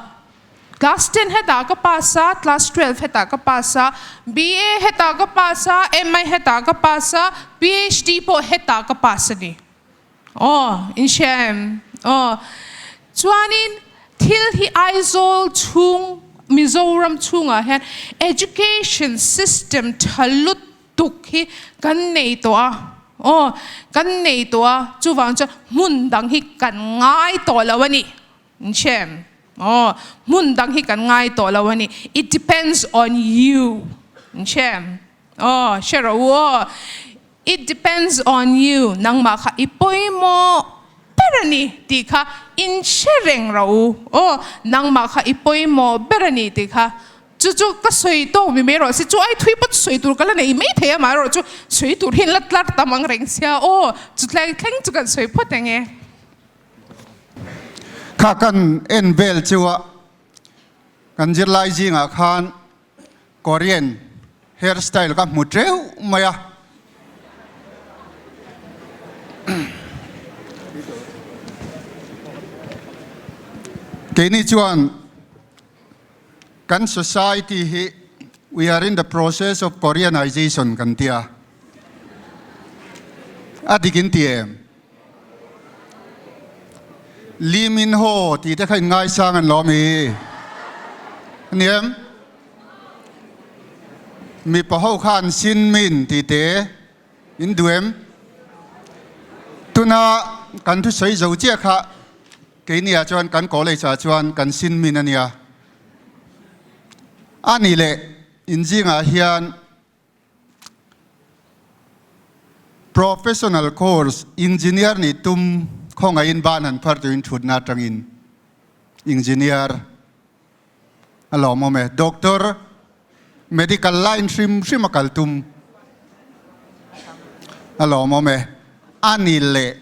Class 10 hetah ka pass a, class 12 hetah ka pass a, BA hetah ka pass a, MI hetah ka pass a, PhD pawh hetah ka pass a ni. Aw, in hria em? Aw. Chuanin thil hi Aizawl chhung, Mizoram chhungah hian education system tha lutuk hi kan nei tawh a. Aw, kan nei tawh a, chuvang chuan hmun dang hi kan ngai tawh lo a ni. Nchem. Aw, hmun dang hi kan ngai tawh lo a ni. It depends on you. Nchem. Aw, hre rawh u aw. It depends on you. Nangmah kha i pawimawh ber a ni tih kha in hre reng rawh u. Aw, nangmah kha i pawimawh ber a ni tih kha. Chu chu ka sawi tawk mi mai rawh se. Chu ai thui pawt sawi tur ka la nei mai thei a, amaherawh chu sawi tur hi an la tlar tam ang reng sia. Aw, chu tlai thleng chu kan sawi phawt ang e. Kha kan en vel chu a kan zirlai zingah khan Korean hair style ka hmu teuh mai a. Keini chuan kan society hi we are in the process of Koreanization kan tia. A dik in ti em? Lee Min Ho tih te kha in ngaisang an lawm i. Aniang mipa ho khan Shin Min tih te in duh em? Tuna kan thusawi zo chiah kha keini ah chuan kan college ah chuan kan Shin Min ania. Ani leh in zingah hian Professional course engineer nih tum khawngaihin ban han phar tuin thutna atangin engineer a lawm awm e. Doctor medical line hrim hrim a kal tum a lawm awm e. A ni leh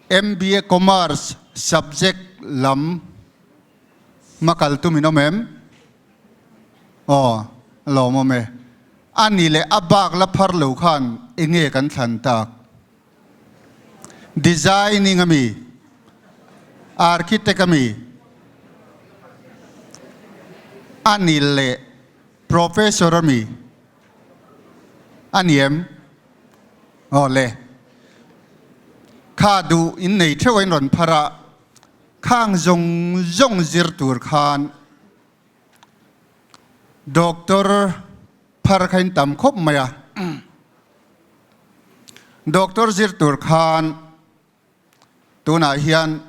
MBA commerce subject lam hma kal tum in awm em? Aw, a lawmawm e. A ni leh a bak la phar lo khan enge kan thlan tak? Designing a mi? Architect a mi? A ni leh Professor a mi? A ni em? Aw le. Kha duh in nei theuh a in rawn phar a, khang zawng zawng zir tur khan Doctor phar kha in tam khawp mai a. Doctor zir tur khan tunah hian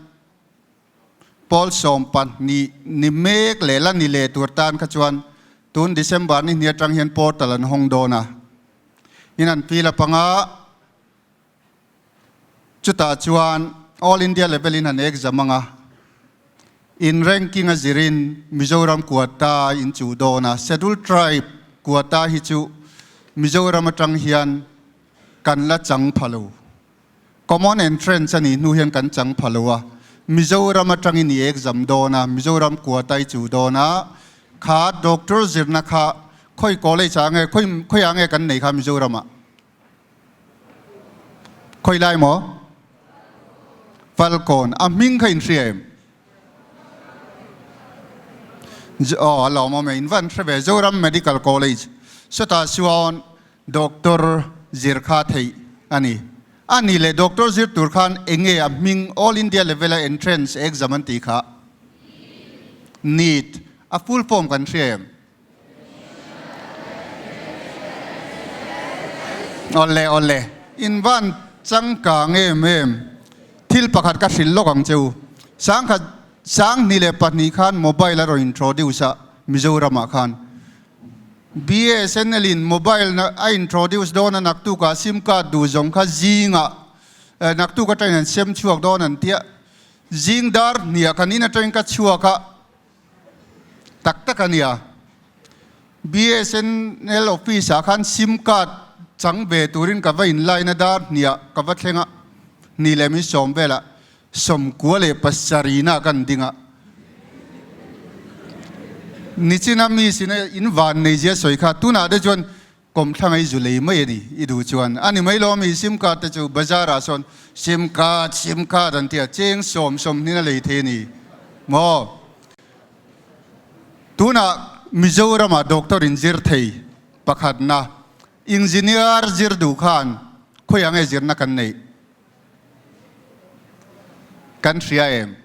pawl 12 ni mek leh la ni leh tur tan kha chuan tun December ni hni atang hian portal an hawng dawn a. In an feel a panga Chutah chuan All India level in han exam anga in ranking a zirin Mizoram quota in chuh dawn a, Scheduled Tribe quota hi chu Mizoram atang hian kan la chang pha lo. Common entrance a nih hnu hian kan chang pha lo a, Mizoram atangin i exam dawn a, Mizoram quota i chuh dawn a, kha doctor zirna kha khawi college ah nge khawi khawiah nge kan nei kha Mizoram ah? Khawi lai maw? Falkawn. A hming kha in hria em? Aw, a lawm awm e. In van hre ve. Zoram Medical College. Sawtah chuan Doctor zir kha theih a ni. A ni leh Doctor zir tur khan eng nge a hming All India level a entrance exam an tih kha? NEET. A full form kan hria em? Awle awle, in van changkang em em, thil pakhat ka hrilh lawk ang che u. Sangkhat 2002 khan mobile a rawn introduce a Mizoramah khan. BSNL in mobile a introduce dawn a naktukah sim card duh zawng kha zingah naktuk atangin an sem chhuak dawn an tia. Zing dar hniah kan in atangin ka chhuak a. Tak tak a nia. BSNL office ah khan sim card chang ve turin ka va in line a dar hniah ka va thleng a, ni leh min sawm velah 97 na kan ding a. Nichina mi sina in van nei zia sawi kha tunah te chuan Kawmthlang ei zu lei mai a ni i duh chuan a ni mai lo ami sim card te chu bazar ah sawn sim card sim card an ti a cheng sawm sawmhnin a lei thei a ni maw tunah Mizoram ah doctor in zir thei pakhat na engineer zir duh khan khawiah nge zirna kan neih kan hria em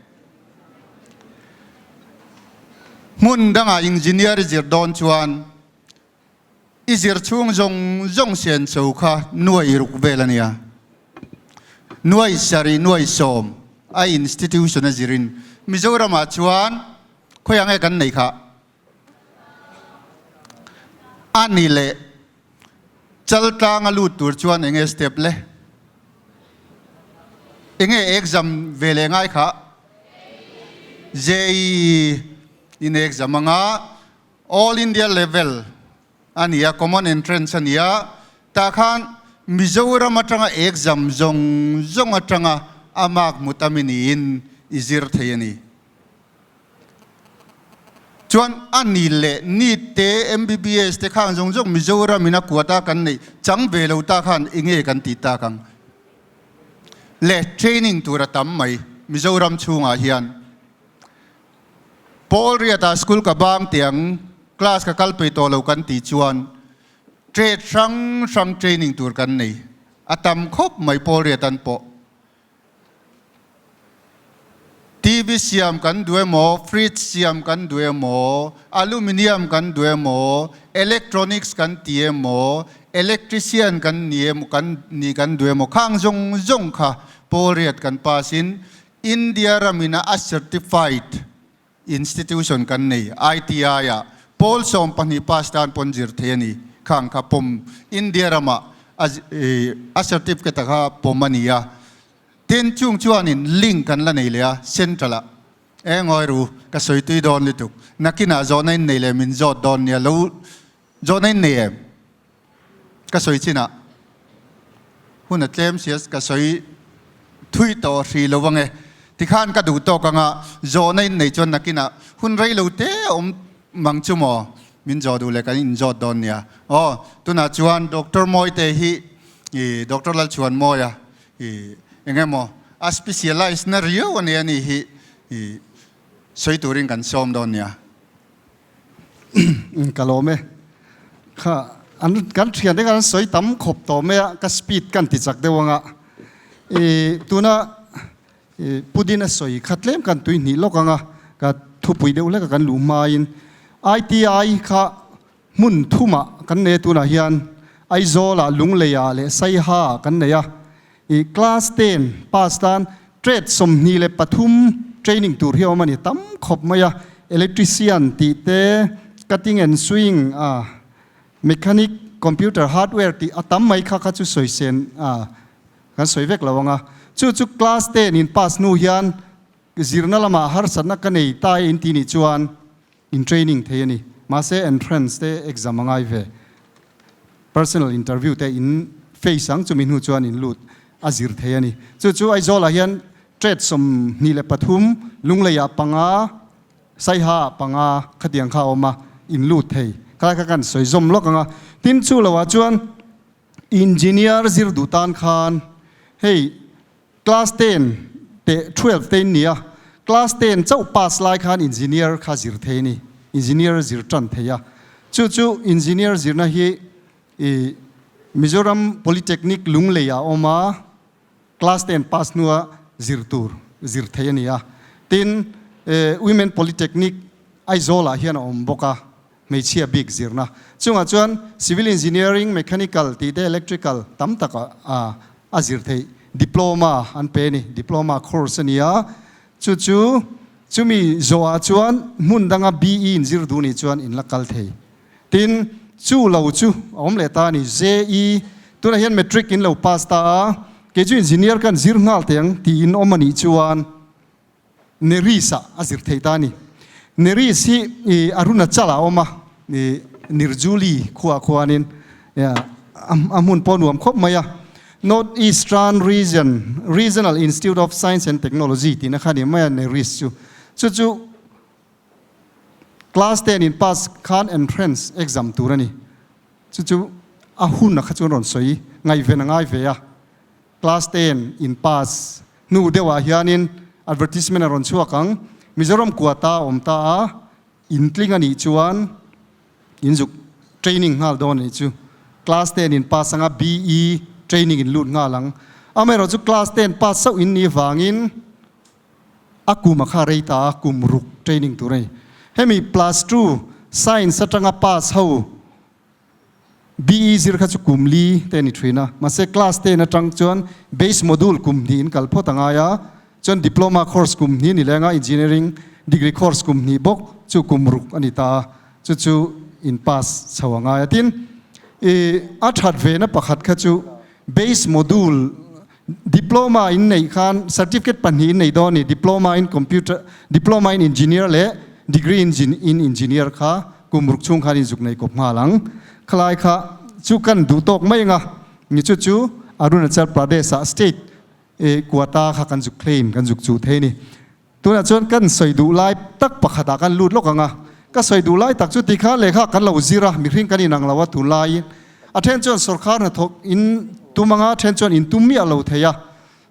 hmun dangah engineer zir dawn chuan I zir chhung zawng zawng sian cho kha nuai ruk vel a nia. Nuai sarih nuai sawm. A institution a zirin Mizoram ah chuan khawiah nge kan nei kha? A ni leh Chaltlang a lut tur chuan enge step le? Enge exam ve leh ngai kha? JEE in exam anga All India level a ni a, common entrance a ni a, tah khan Mizoram atanga exam zawng zawng atanga a mark hmu tam i niin i zir thei a ni. Chuan a ni leh NEET te, MBBS te khang zawng zawng Mizoram in a kuat a kan neih chang ve lo ta khan enge kan tih tak ang le training tur a tam mai Mizoram chhungah hian. Paul Riata school ka bang tiang class ka kal pei tawh lo kan tih chuan trade hrang hrang training tur kan nei a tam khawp mai Paul Riatan pawh TV siam kan duh emaw, fridge siam kan duh emaw, aluminium kan duh emaw, electronics kan ti emaw, electrician kan ni emaw kan ni kan duh emaw khang zawng zawng kha Paul Riat kan pass in India ramina a certified institution kan nei, ITI ah pawl 12 pass tan pawn zir thei a ni. Khang kha pawm India ramah a certificate a kha pawm a ni a. Tin, chung chuanin link kan la nei leh a, central ah. E ngawi ru, ka sawi tui dawn lutuk. Nakinah zawhna in nei leh min zawt dawn nia, lo zawhna in nei em? Ka sawi chinah hun a tlem sia ka sawi thui tawh hri lo ang e. Tikhan ka duh tawk anga zawhna in nei chuan nakinah hun rei lo te a awm mang chu maw? Min zawh duh leh kan inzawt dawn nia. Aw, tunah chuan Doctor Mawite hi i Doctor Lalchhuanmawia i eng emaw a specialise na riau a nia ni hi i sawi turin kan sawm dawn nia. Ka lawm e. Kha an kan thian te khan an sawi tam khawp tawh mai a, ka speed kan ti chak deuh anga. I tuna i Pudin a sawi kha tlem kan tui hnih lawk anga, ka thupui deuh hlek a kan luh hmain ITI kha hmun thumah kan nei a tunah hian Aizawlah, Lungleiah leh Saihaah kan nei a. I class 10 pass tan trade 23 training tur hi a awm a ni tam khawp mai a, electrician tih te, cutting and sewing a, mechanic, computer hardware tih a tam mai kha kha chu sawi sen a kan sawi vek lo ang a. Chu chu class 10 in pass hnu hian zirna lamah harsatna ka nei ta e in tih nih chuan in training thei a ni. Mahse entrance te exam a ngai ve. Personal interview te in face ang chumi hnu chuan in lut a zir thei a ni. Chu chu Aizawlah hian trade 23, Lungleiah panga, Saihaah panga khatiang kha a awm a, in lut thei. Khalai kha kan sawi zawm lawk ang a. Tin chu loah chuan engineer zir duh tan khan hei Class 10 teh 12 te in nia, class 10 chauh pass lai khan engineer kha zir thei a ni, engineer zir tan thei a. Chu chu engineer zirna hi i Mizoram Polytechnic Lunglei ah a awm a, class 10 pass hnua zir tur zir thei a ni a. Tin, Women Polytechnic Aizawl ah hian a awm bawk a, hmeichhia bik zirna. Chungah chuan Civil Engineering, Mechanical tih te Electrical tam tak a a zir theih. Diploma an pe a ni, Diploma course a ni a. Chu chu chumi zawhah chuan hmun danga BE in zir duh nih chuan in la kal thei. Tin, chu lo chu a awm leh ta a ni, JE tunah hian Matric in lo pass ta a, kei chu Engineer ka an zir nghal teh ang tiin awm a nih chuan, Neris ah a zir thei ta a ni. Neris hi i Arunachal ah a awm a, i Nirjuli khuaah khuanin a hmun pawh nuam khawp mai a. North Eastern Region, Regional Institute of Science and Technology tihna kha a ni mai a Neris chu. Chu chu class 10 in pass khan entrance exam tur a ni. Chu chu a hun a kha chuan rawn sawi ngaihven a ngai ve a. Class 10 in pass hnu deuhah hianin advertisement a rawn chhuak ang. Mizoram quota a awm ta a, in tling a nih chuan in zuk training nghal dawn a nih chu. Class 10 in pass anga BE training in lut nghal ang. Amaherawhchu class 10 pass chauh in nih vangin a kum a kha rei ta a, kum ruk training tur a ni. Hemi plus two science atanga pass ho BE zir kha chu kum li te a ni thin a, mahse class 10 atang chuan base module kum hnih in kal phawt a ngai a, Chuan diploma course kum hnih ni lenga engineering degree course kum hnih bawk chu kum ruk a ni ta a, chu chu in pass chho a ngai a. Tin, i a that ve na pakhat kha chu base module diploma in neih khan certificate pahnih in nei dawn a ni, diploma in computer, diploma in engineer leh degree in in engineer kha kum ruk chhung khan in zuk nei kawp nghal ang. Khalai kha chu kan duh tawk mai anga ni chu chu Arunachal Pradesh ah state E quota kha kan zuk claim kan zuk chuh thei ni. Tunah chuan kan sawi duh lai tak pakhatah kan lut lawk ang a, ka sawi duh lai tak chu ti kha lehkha kan lo zir a, mihring kan inang lo a tunlaiin a then chuan sorkar hnathawk in tum ang a, then chuan in tum miah lo thei a,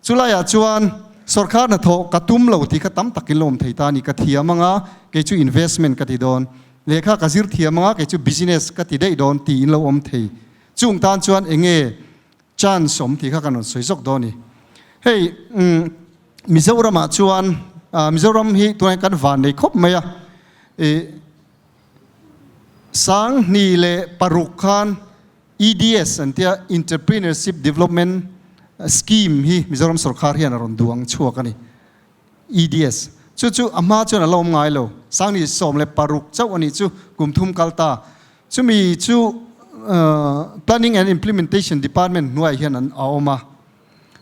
chulaiah chuan sorkar hnathawh ka tum lo tih kha tam takin la awm thei ta a ni, ka thiam ang a, kei chu investment ka ti dawn, lehkha ka zir thiam ang a, kei chu business ka ti daih dawn tiin lo awm thei. Chung tan chuan eng nge Chance awm tih kha kan rawn sawi zawk dawn a ni. Hei Mizoramah chuan Mizoram hi tunah hian kan van nei khawp mai a, ih Sanghnih leh paruk khan EDS an tia Entrepreneurship Development Scheme hi Mizoram sorkar hian a rawn duang chhuak a ni. EDS chu chu a hma chuan a la awm ngai lo. Sanghnih 16 chauh a nih chu kum thum kal ta. Chumi chu Planning and Implementation Department hnuaiah hian an a awm a.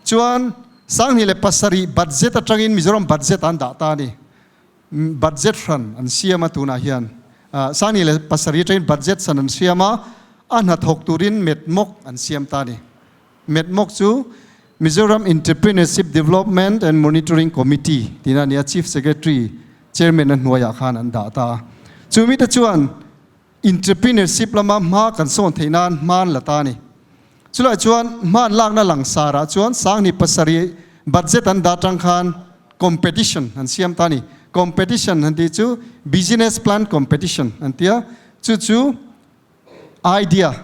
Chuan 2007 budget atangin Mizoram budget an dah ta a ni. Budget hran an siam a tunah hian. 2007 atangin budget san an siam a, a hnathawk turin metmawk an siam ta a ni. Metmawk chu Mizoram Entrepreneurship Development and Monitoring Committee tina a ni a, Chief Secretary Chairman a hnuaiah khan an dah ta a. Chumite chuan Entrepreneurship lama hma kan sawn theih nan hma an la ta a ni. Chulai chuan hma an lakna langsarah chuan 2007 budget an dah tang khan competition an siam ta a ni. Competition han tih chu business plan competition an ti a, chu chu idea,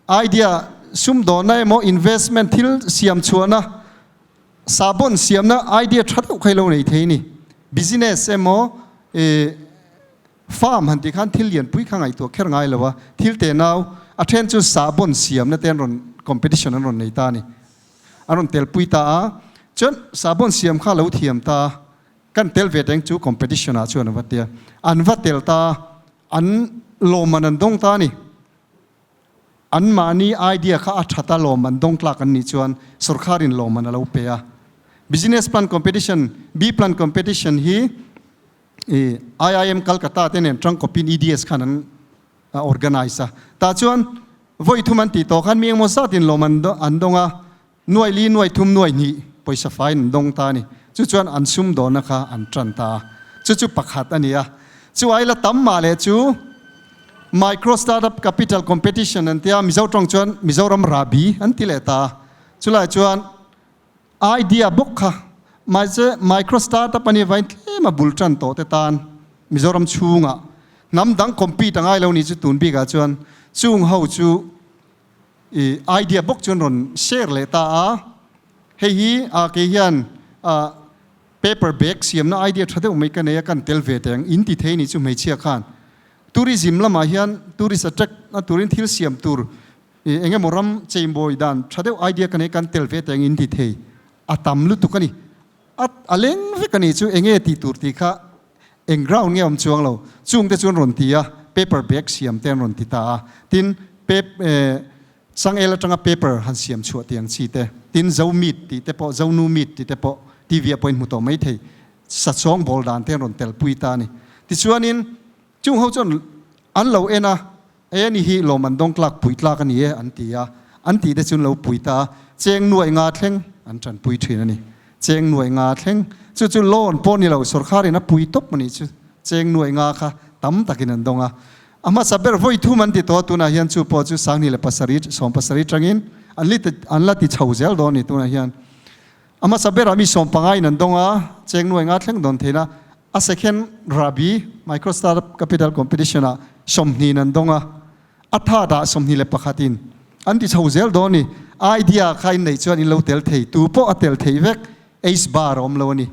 idea sumdawnna emaw investment thil siam chhuahna, sahbawn siamna idea tha deuh kha i lo nei thei a ni. Business emaw ih Farm han tih khan thil lianpui kha ngaihtuah kher ngai lo a, thil te nau a then chu sahbawn siamna te an rawn competition an rawn nei ta a ni. An rawn telpui ta a, chuan sahbawn siam kha lo thiam ta a, kan tel ve teng chu competition ah chuan an va tia, an va tel ta a, an lawmman an dawng ta a ni. Anmahni idea kha a that a lawmman dawng tlak an nih chuan sorkharin lawmman a lo pe a. Business plan competition, B-plan competition hi I IIM Calcutta te nen tangkawpin EDS khan an organise a. Tah chuan vawi thum an tih tawh khan mi engmaw zatin lawm an dawng a, nuai li, nuai thum, nuai hnih pawisa faiin an dawng ta a ni. Chu chuan an sumdawnna kha an tan ta a. Chu chu pakhat a ni a. Chu ai la tam mah leh chu Micro Startup Capital Competition an tia, Mizo tawng chuan Mizoram Rabi an ti leh ta a. Chulai chuan Idea bawk kha mahse micro startup a nih avangin tlem a bul tan tawh te tan Mizoram chhungah hnam dang compete a ngai lo ni chu tun bikah chuan chung ho chu i idea bawk chuan rawn share leh ta a, hei hi a kei hian a paper bag siamna idea tha deuh mai ka nei a kan tel ve teh ang in ti thei ni chu hmeichhia khan tourism lamah hian tourist attract na turin thil siam tur I eng emaw ram cheimawi dan tha deuh idea ka nei kan tel ve teng in ti thei a tam lutuk a ni. A a leng vek a ni chu eng nge tih tur tih kha eng ground nge awm chuang lo. Chung te chu an rawn ti a, paper bag siam te an rawn ti ta a. Tin, pap eh changel atanga paper han siam chhuah tih ang chi te, tin zo meat tih te pawh, zonu meat tih te pawh TV ah pawhin hmu tawh mai thei. Sachawng bawl dan te an rawn tel pui ta a ni. Tichuanin chung ho chuan an lo en a, E ni hi lawm an dawng tlak pui tlak a ni e an ti a, an tih te chu an lo pui ta a, cheng nuaih nga thleng an tanpui thin a ni. Cheng nuaih nga thleng, chu chu loan pawh ni lo, sorkharin a pui tawp a nih chu, cheng nuaih nga kha tam takin an dawng a. A hmasa ber vawi thum an ti tawh a, tunah hian chu pawh chu 2007, 70 tangin an li an la ti chho zel dawn a ni tunah hian. A hmasa berah mi 15 in an dawng a, cheng nuaih nga thleng dawn theihna A second Rabi Micro Startup Capital Competition ah 20 in an dawng a, a third ah 21 in an ti chho zel dawn a ni. Idea kha in neih chuan in lo tel thei, tu pawh a tel thei vek, age bar a awm lo a ni.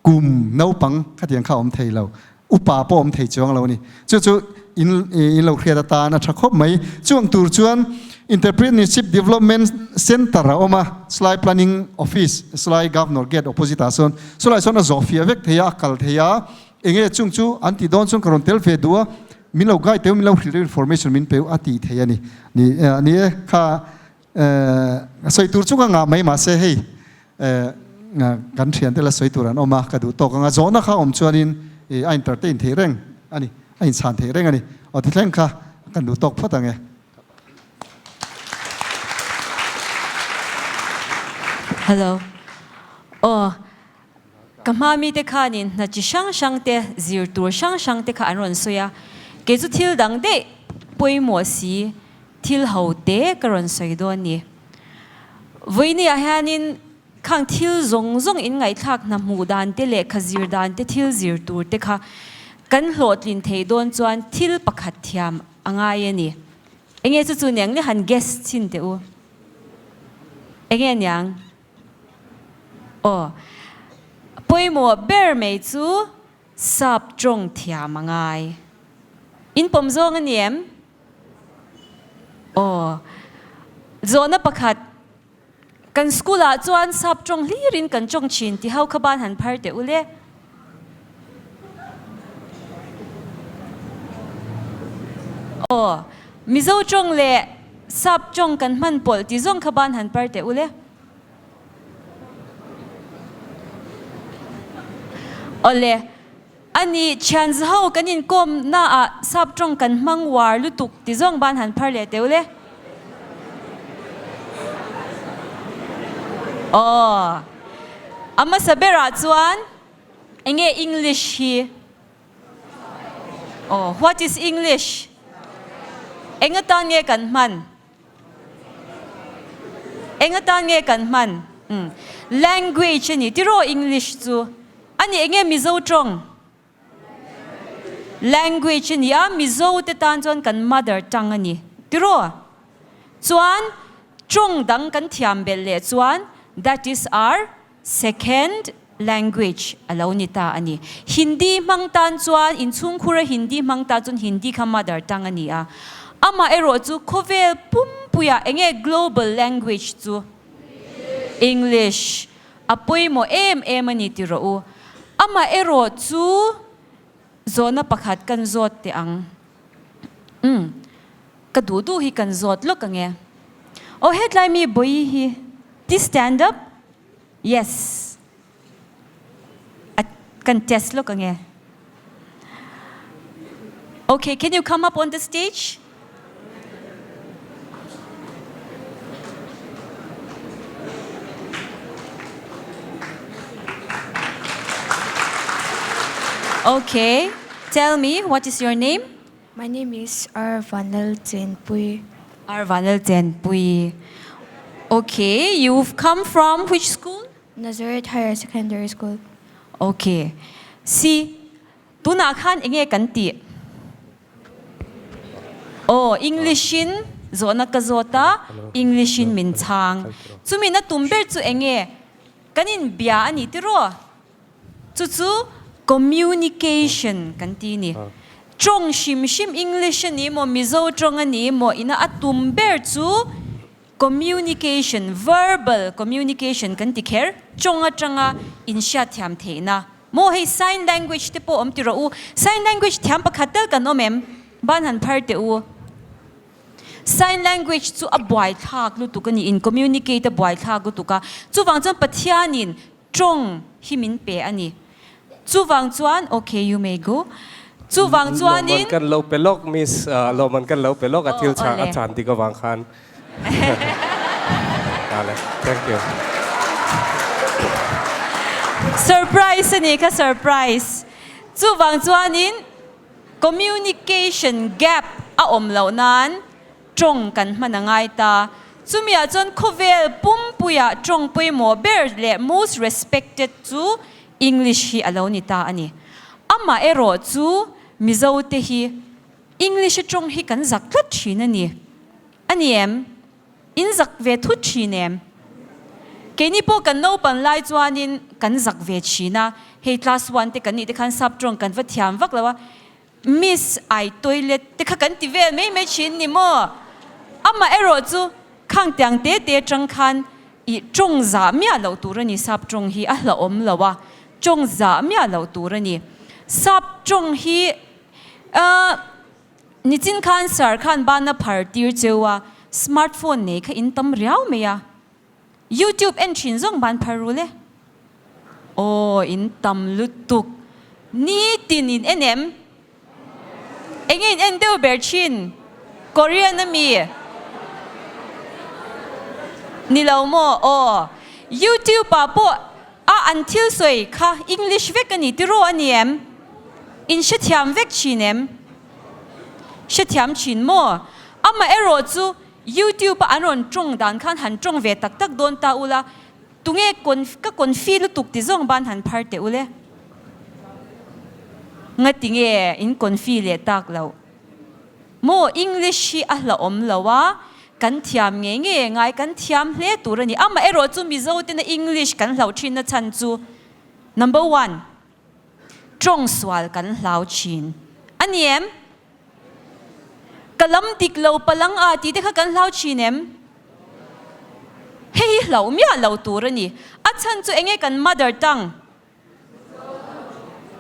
Kum naupang khatiang kha a awm thei lo. Upa pawh awm thei chuang lo a ni. Chu chu in in lo hriat atan a tha khawp mai. Chuang tur chuan Entrepreneurship Development Centre a awm a, Slai Planning Office, Slai Governor Gate opposite ah sawn. Chulai sawn a zawh fiah vek thei a, a kal thei a. Enge chung chu an tih dawn chuan ka rawn tel ve duh a, min lo guide teu, min lo hrilh deuh information min pe a tih thei a ni. Ni ni e, kha sawi tur chu ka ngah mai mahse hei kan thiante la sawi tur an awm a, ka duh tawk anga zawhna kha awm chuanin a entertain thei reng a ni, a inchhan thei reng a ni. Aw tithleng kha kan duh tawk phawt ang e. Hello. Aw, ka hma mite khanin hna chi hrang hrang te, zir tur hrang hrang te kha an rawn sawi a. Kei chu thil dang daih pawimawh si, thil ho te ka rawn sawi dawn ni. Vawinia hianin khang thil zawng zawng in ngaihthlak hna hmuh dan te lehkha zir dan te thil zir tur te kha kan hlawhtlin thei dawn chuan thil pakhat thiam a ngai a ni. Enge chu chu niang le han guess chhin teh u. Enge niang? Aw. Pawimawh ber mai chu sap tawng thiam a ngai. In pawm zawng a ni em? Aw. Zawhna pakhat, Kan school ah chuan sap tawng hlirin kan tawng thin ti ho kha ban han phar teh u le. Aw. Mizo tawng leh sap tawng kan hman pawlh ti zawng kha ban han phar teh u le. Awle. A nih, thian zaho kan inkawm naah sap tawng kan hmang uar lutuk ti zawng ban han phar leh teu le. Aw, a hmasa berah chuan enge English hi? Aw, what is English? Eng atan nge kan hman? Eng atan nge kan hman? Umm. Language a ni tiraw English chu? A ni enge Mizo tawng? Language a ni a, Mizo te tan chuan kan mother tongue a ni tiraw? Chuan tawng dang kan thiam belh leh chuan that is our Second language a lo ni ta a ni. Hindi hmang tan chuan inchhungkhura Hindi hmang ta chuan Hindi kha mother tongue a ni a. Amah erawh chu khawvel pumpuiah enge global language chu? English. A pawimawh em em a ni ti rawh u. Amah erawh chu zawhna pakhat kan zawt teh ang. Umm. Ka duh duh hi kan zawt lawk ang e. Aw hetlai mi Bawihi hi ti stand up? Yes. A kan test lawk ang e. Okay, can you come up on the stage? Okay, tell me what is your name? My name is R Vanlal Chenpui. R Vanlal Chenpui. Okay, you've come from which school? Nazareth Higher Secondary School. Okay. See, tunah khan enge kan tih? Aw, English in zawhna ka zawt a, English in min chhang. Chumi na tum ber chu enge? Kan inbia a ni tiraw? Chu chu communication kan ti ni. Tawng hrim hrim English a ni maw, Mizo tawng a ni maw ina a tum ber chu communication, verbal communication kan ti kher. Tawng atanga inhriatthiam theihna maw hei sign language te pawh awm ti rawh u. Sign language thiam pakhat tal kan awm em? Ban han phar teh u. Sign language chu a buaithlak lutuk a ni, in communicate a buaithlak lutuk a. Chuvang chuan Pathianin Tawng hi min pe a ni. Chuvang chuan, ok, you may go. Chuvang chuanin. Lawmman kan lo pe lawk, Miss. Lawmman kan lo pe lawk a thil chah a chan dik avang khan. Vale, thank you. Surprise a ni kha, surprise. Chuvang chuanin communication gap a awm loh nan Tawng kan hman a ngai ta. Chumiah chuan khawvel pumpuiah tawng pawimawh ber leh most respected chu English hi a lo ni ta a ni. Amah erawh chu Mizote hi English-a tawng hi kan zak tlat thin a ni. A ni em? In zak ve thut thin em? Keini pawh kan naupan lai chuanin kan zak ve thin a, hei class one te kan nih te khan sap tawng kan va thiam vak lo a, Miss I toilet te kha kan ti vel mai mai thin ni maw? Amah erawh chu khang tiang te te atang khan i tawng zah miah loh tur a ni, sap tawng hi a hlauhawm lo a, tawng zah miah loh tur a ni. Sap tawng hi ahh nichin khan sir khan bana phar tir cheu a, smartphone nei kha in tam riau mai a. YouTube en thin zawng ban phar rul e. Aw in tam lutuk. Nitin in en em? Enge in en deuh ber thin? Korean ami? Ni lo maw? Aw YouTube ah pawh a an thil sawi kha English vek a ni tiraw a ni em? In hrethiam vek thin em? Hrethiam thin maw? Amaherawh chu YouTube a an rawn tawng dan khan han tawng ve tak tak dawn ta ula, tunge ka confi lutuk ti zawng ban han phar teh ule. Ngati nge in confi leh tak loh? Maw English hi a hlauhawm lo a, kan thiam ngei ngei ngai kan thiam hle tur a ni. Amaherawh chu Mizo tena English kan hlauh thin na chhan chu number one, tawng sual kan hlau thin a ni em? Ka lam dik lo palang a tih te kha kan hlau thin em? Hei hi hlauh miah lo tur a ni. A chhan chu enge kan mother tongue?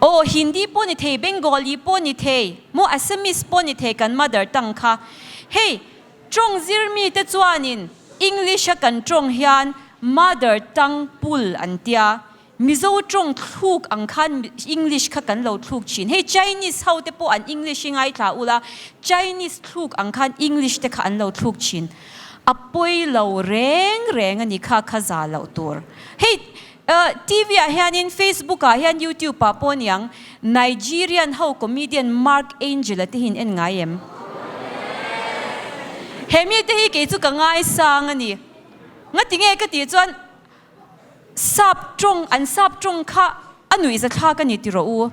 Aw Hindi pawh ni thei, Bengali pawh ni thei, maw Assamese pawh ni thei kan mother tongue kha. Hei tawng zir mi te chuanin English a kan tawng hian mother tongue pool an tia. Mizo tawng thluk ang khan English kha kan lo thluk thin. Hei Chinese ho te pawh an English hi ngaithla ula, Chinese thluk ang khan English te kha an lo thluk thin. A pawi lo reng reng a ni kha kha za loh tur. Hei TV ah hianin Facebook ah hian YouTube ah pawh niang Nigerian ho comedian Mark Angel a te hi in en ngai em? He mi te hi kei chu ka ngaisang a ni. Ngatinge ka tih chuan Sap tawng, an sap tawng kha a nuihza thlak a ni ti rawh u.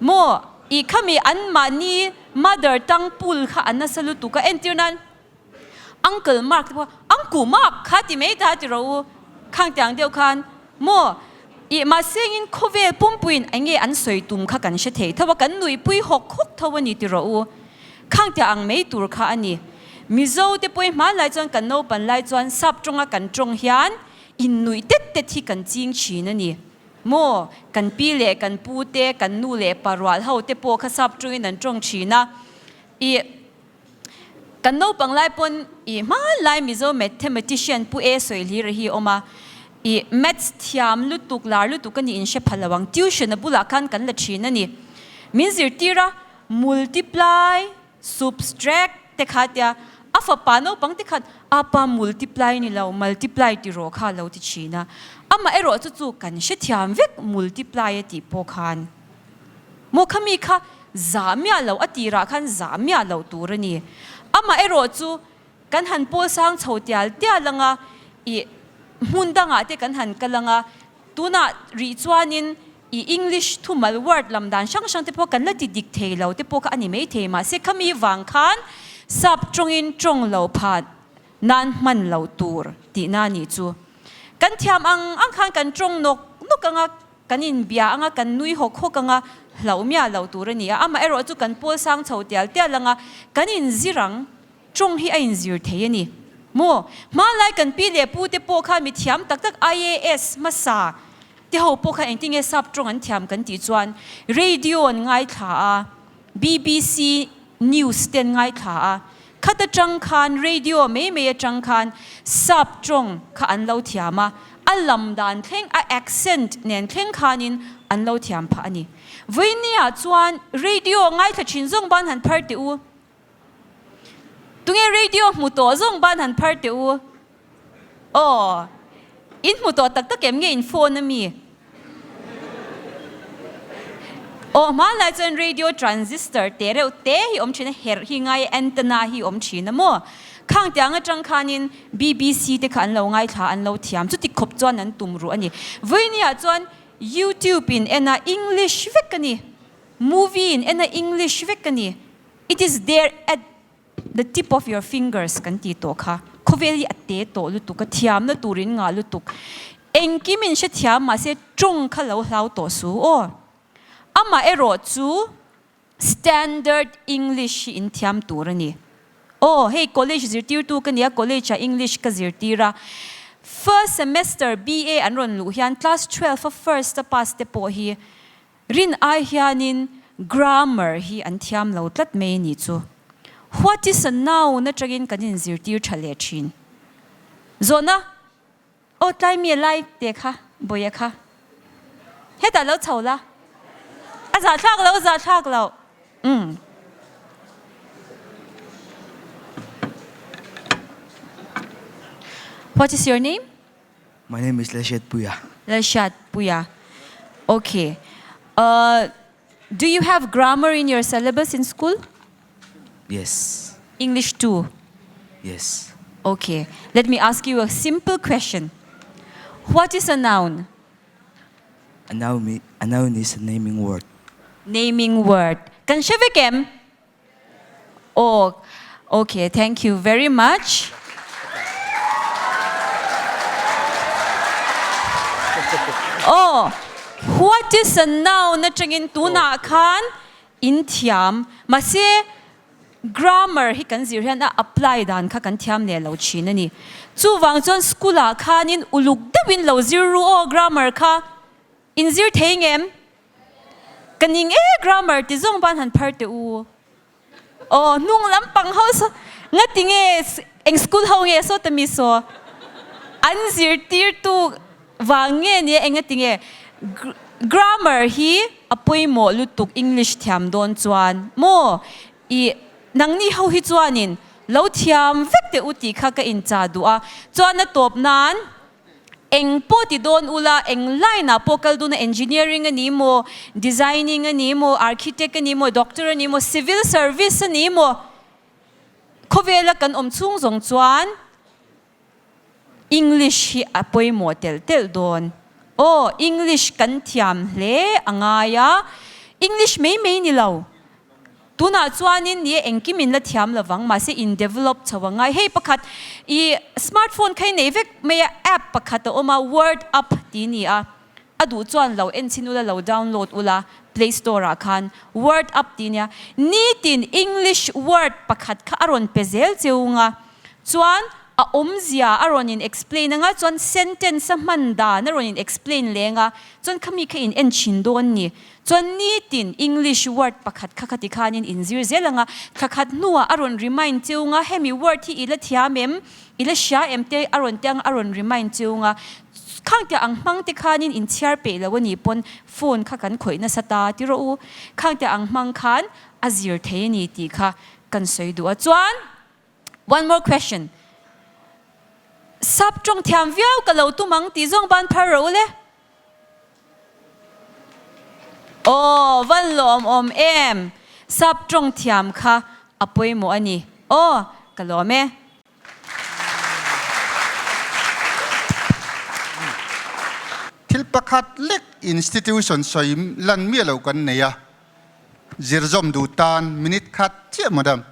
Maw, i khami an mahni mother tongue pool kha a nasa lutuk a, entir nan Uncle Mark te pawh Uncle Mark kha ti mai ta ti rawh u, khang tiang deuh khan maw, i mahse engin khawvel pumpuiin enge an sawi tum kha kan hre thei tho a, kan nuihpui hawk hawk tho a ni ti rawh u. Khang tiang ang mai tur kha a ni. Mizo te pawhin hmanlai chuan kan naupan lai chuan sap tawnga kan tawng hian innuih tet tet hi kan ching thin a ni. Maw, kan pi leh kan pu te, kan nu leh pa rual ho te pawh kha sap tawngin an tawng thin a. I kan naupang lai pawn i hmanlai Mizo mathematician Pu E Sawihlira hi a awm a. I maths thiam lutuk, lar lutuk a ni in hre pha lo ang. Tuition a bulah khan kan la thin a ni. Min zirtir a, multiply, Substract te kha tia a fapa naupang te khan apa multiply ni lo multiply ti rawh kha lo ti thin a, amah erawh chu chu kan hrethiam vek multiply a tih pawh khan maw khami kha zah miah lo a tirah khan zah miah loh tur a ni. Amah erawh chu kan han pawl sang chho tial tial anga ih hmun dangah te kan han kal anga tunah rih chuanin I English thumal word lam dan hrang hrang te pawh kan la ti dik thei lo te pawh kha a ni mai thei mahse khami vang khan sap tawngin tawng lo pha nan hman lo tur tihna a nih chu. Kan thiam ang ang khan kan tawng nawk nawk anga kan inbia anga kan nui hawk hawk anga hlauh miah lo tur a ni a, amaherawh chu kan pawl sang chho tial tial anga kan inzir ang. Tawng hi a inzir thei a ni maw? Hmanlai kan pi leh pu te pawh khan mi thiam tak tak IAS hmasa te ho pawh khan engtin nge sap tawng an thiam kan tih chuan radio an ngaithla a, BBC news te an ngaithla a, khat atang khan radio mai mai atang khan sap tawng kha an lo thiam a, a lam dan thleng a accent nen thleng khanin an lo thiam phah a ni. Vawinia chuan radio ngaithla thin zawng ban han phar teh u. Tunge radio hmu tawh zawng ban han phar teh u. Aw, in hmu tawh tak tak em nge in phone a mi? Aw, hmanlai chuan radio transistor te reuh te hi awm thin a, herh hi ngai a, antenna hi awm thin a maw? Khang tiang atang khanin BBC te kha an lo ngaithla, an lo thiam. Chuti khawp chuan an tum ruh a ni. Vawinia chuan YouTube in en a English vek a ni. Movie in en a English vek a ni. It is there at the tip of your fingers kan ti tawh kha. Khawvel hi a te tawh lutuk a, thiamna tur in ngah lutuk. Engkim in hrethiam mahse tawng kha lo hlau tawh su aw. Amah erawh chu Standard English hi in thiam tur a ni. Aw, hei college zirtirtu ka nia, college ah English ka zirtir a. First semester BA an rawn luh hian class 12 a first a pass te pawh hi rin ai hianin grammar hi an thiam lo tlat mai a ni chu. What is a noun atangin kan inzirtir tha leh thin. Zawhna Aw tlai mi lai te kha Bawia kha hetah lo chho la a zahthlak lo zahthlak lo umm. What is your name? My name is Lalhriat Puia. Lalhriat Puia. Okay. Uh, do you have grammar in your syllabus in school? Yes. English too? Yes. Okay. Let me ask you a simple question. What is a noun? A noun, a noun is a naming word. Naming word. Kan hre vek em? Oh, okay. Thank you very much. Oh, what is a noun atangin tunah khan in thiam. Mahse, grammar hi kan zir hian a apply dan kha kan thiam leh lo thin a ni. Chuvang chuan school ah khanin uluk deuhin lo zir ru aw grammar kha. In zir thei ngem? Ka ning e grammar ti zawng ban han phar teh u. Aw hnung lampang ho saw ngati nge eng school ho nge saw ta mi saw an zirtirtu vang nge nia engati nge grammar hi a pawimawh lutuk English thiam dawn chuan maw i nangni ho hi chuanin lo thiam vek teh u tih kha ka inchah duh a chuan a tawp nan Eng pawh ti dawn ula, eng line ah pawh kal dun a, engineering a ni maw, designing a ni maw, architect a ni maw, doctor a ni maw, civil service a ni maw, khawvela kan awm chhung zawng chuan English hi a pawimawh telh telh dawn. Aw, English kan thiam hle a ngai a, English mai mai ni lo. Tunah chuanin ni e engkim in la thiam lovang mahse in develop chho a ngai. Hei pakhat i smartphone kha i nei vek mai a, app pakhat a awm a word up tih ni a, a duh chuan lo en chhin ula lo download ula play store ah khan word up tih nia. Nitin English word pakhat kha a rawn pe zel cheu nga chuan a awmzia a rawn in explain anga chuan sentence a hman dan a rawn in explain leng a chuan khami kha in en chhin dawn ni. Chuan nitin English word pakhat kha khati khanin in zir zel anga, thla khat hnuah a rawn remind chiung a, hemi word hi i la thiam em, i la hria em te a rawn tiang a rawn remind chiung a, khang tia ang hmang te khanin in chhiar peih lo a nih pawn phone kha kan khawih nasa ta ti rawh u, khang tia ang hmang khan a zir thei a ni tih kha kan sawi duh a. Chuan one more question, sap tawng thiam viau ka lo tum ang tih zawng ban phar rawh u le. Aw, van lawm awm em? Sap tawng thiam kha a pawimawh a ni. Aw, ka lawm e. Thil pakhat lek institution sawi lan miah lo kan nei a, zirzawm duh tan minute khat chiah madam.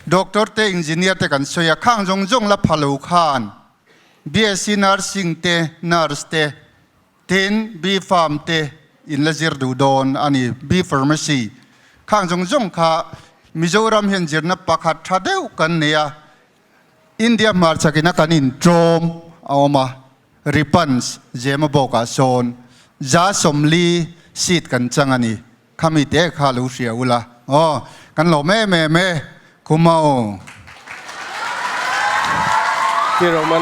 Doctor te engineer te kan sawi a, khang zawng zawng la pha lo khan BSc Nursing te nurse te tin B Pharm te in la zir duh dawn a ni, B Pharmacy khang zawng zawng kha Mizoram hian zirna pakhat tha deuh kan nei a, India hmarchhak ina kan intlawm a awm a, Ripans Zemabawkah sawn 140 seat kan chang a ni. Khami te kha lo hria ula aw kan lawm em em e Khumau.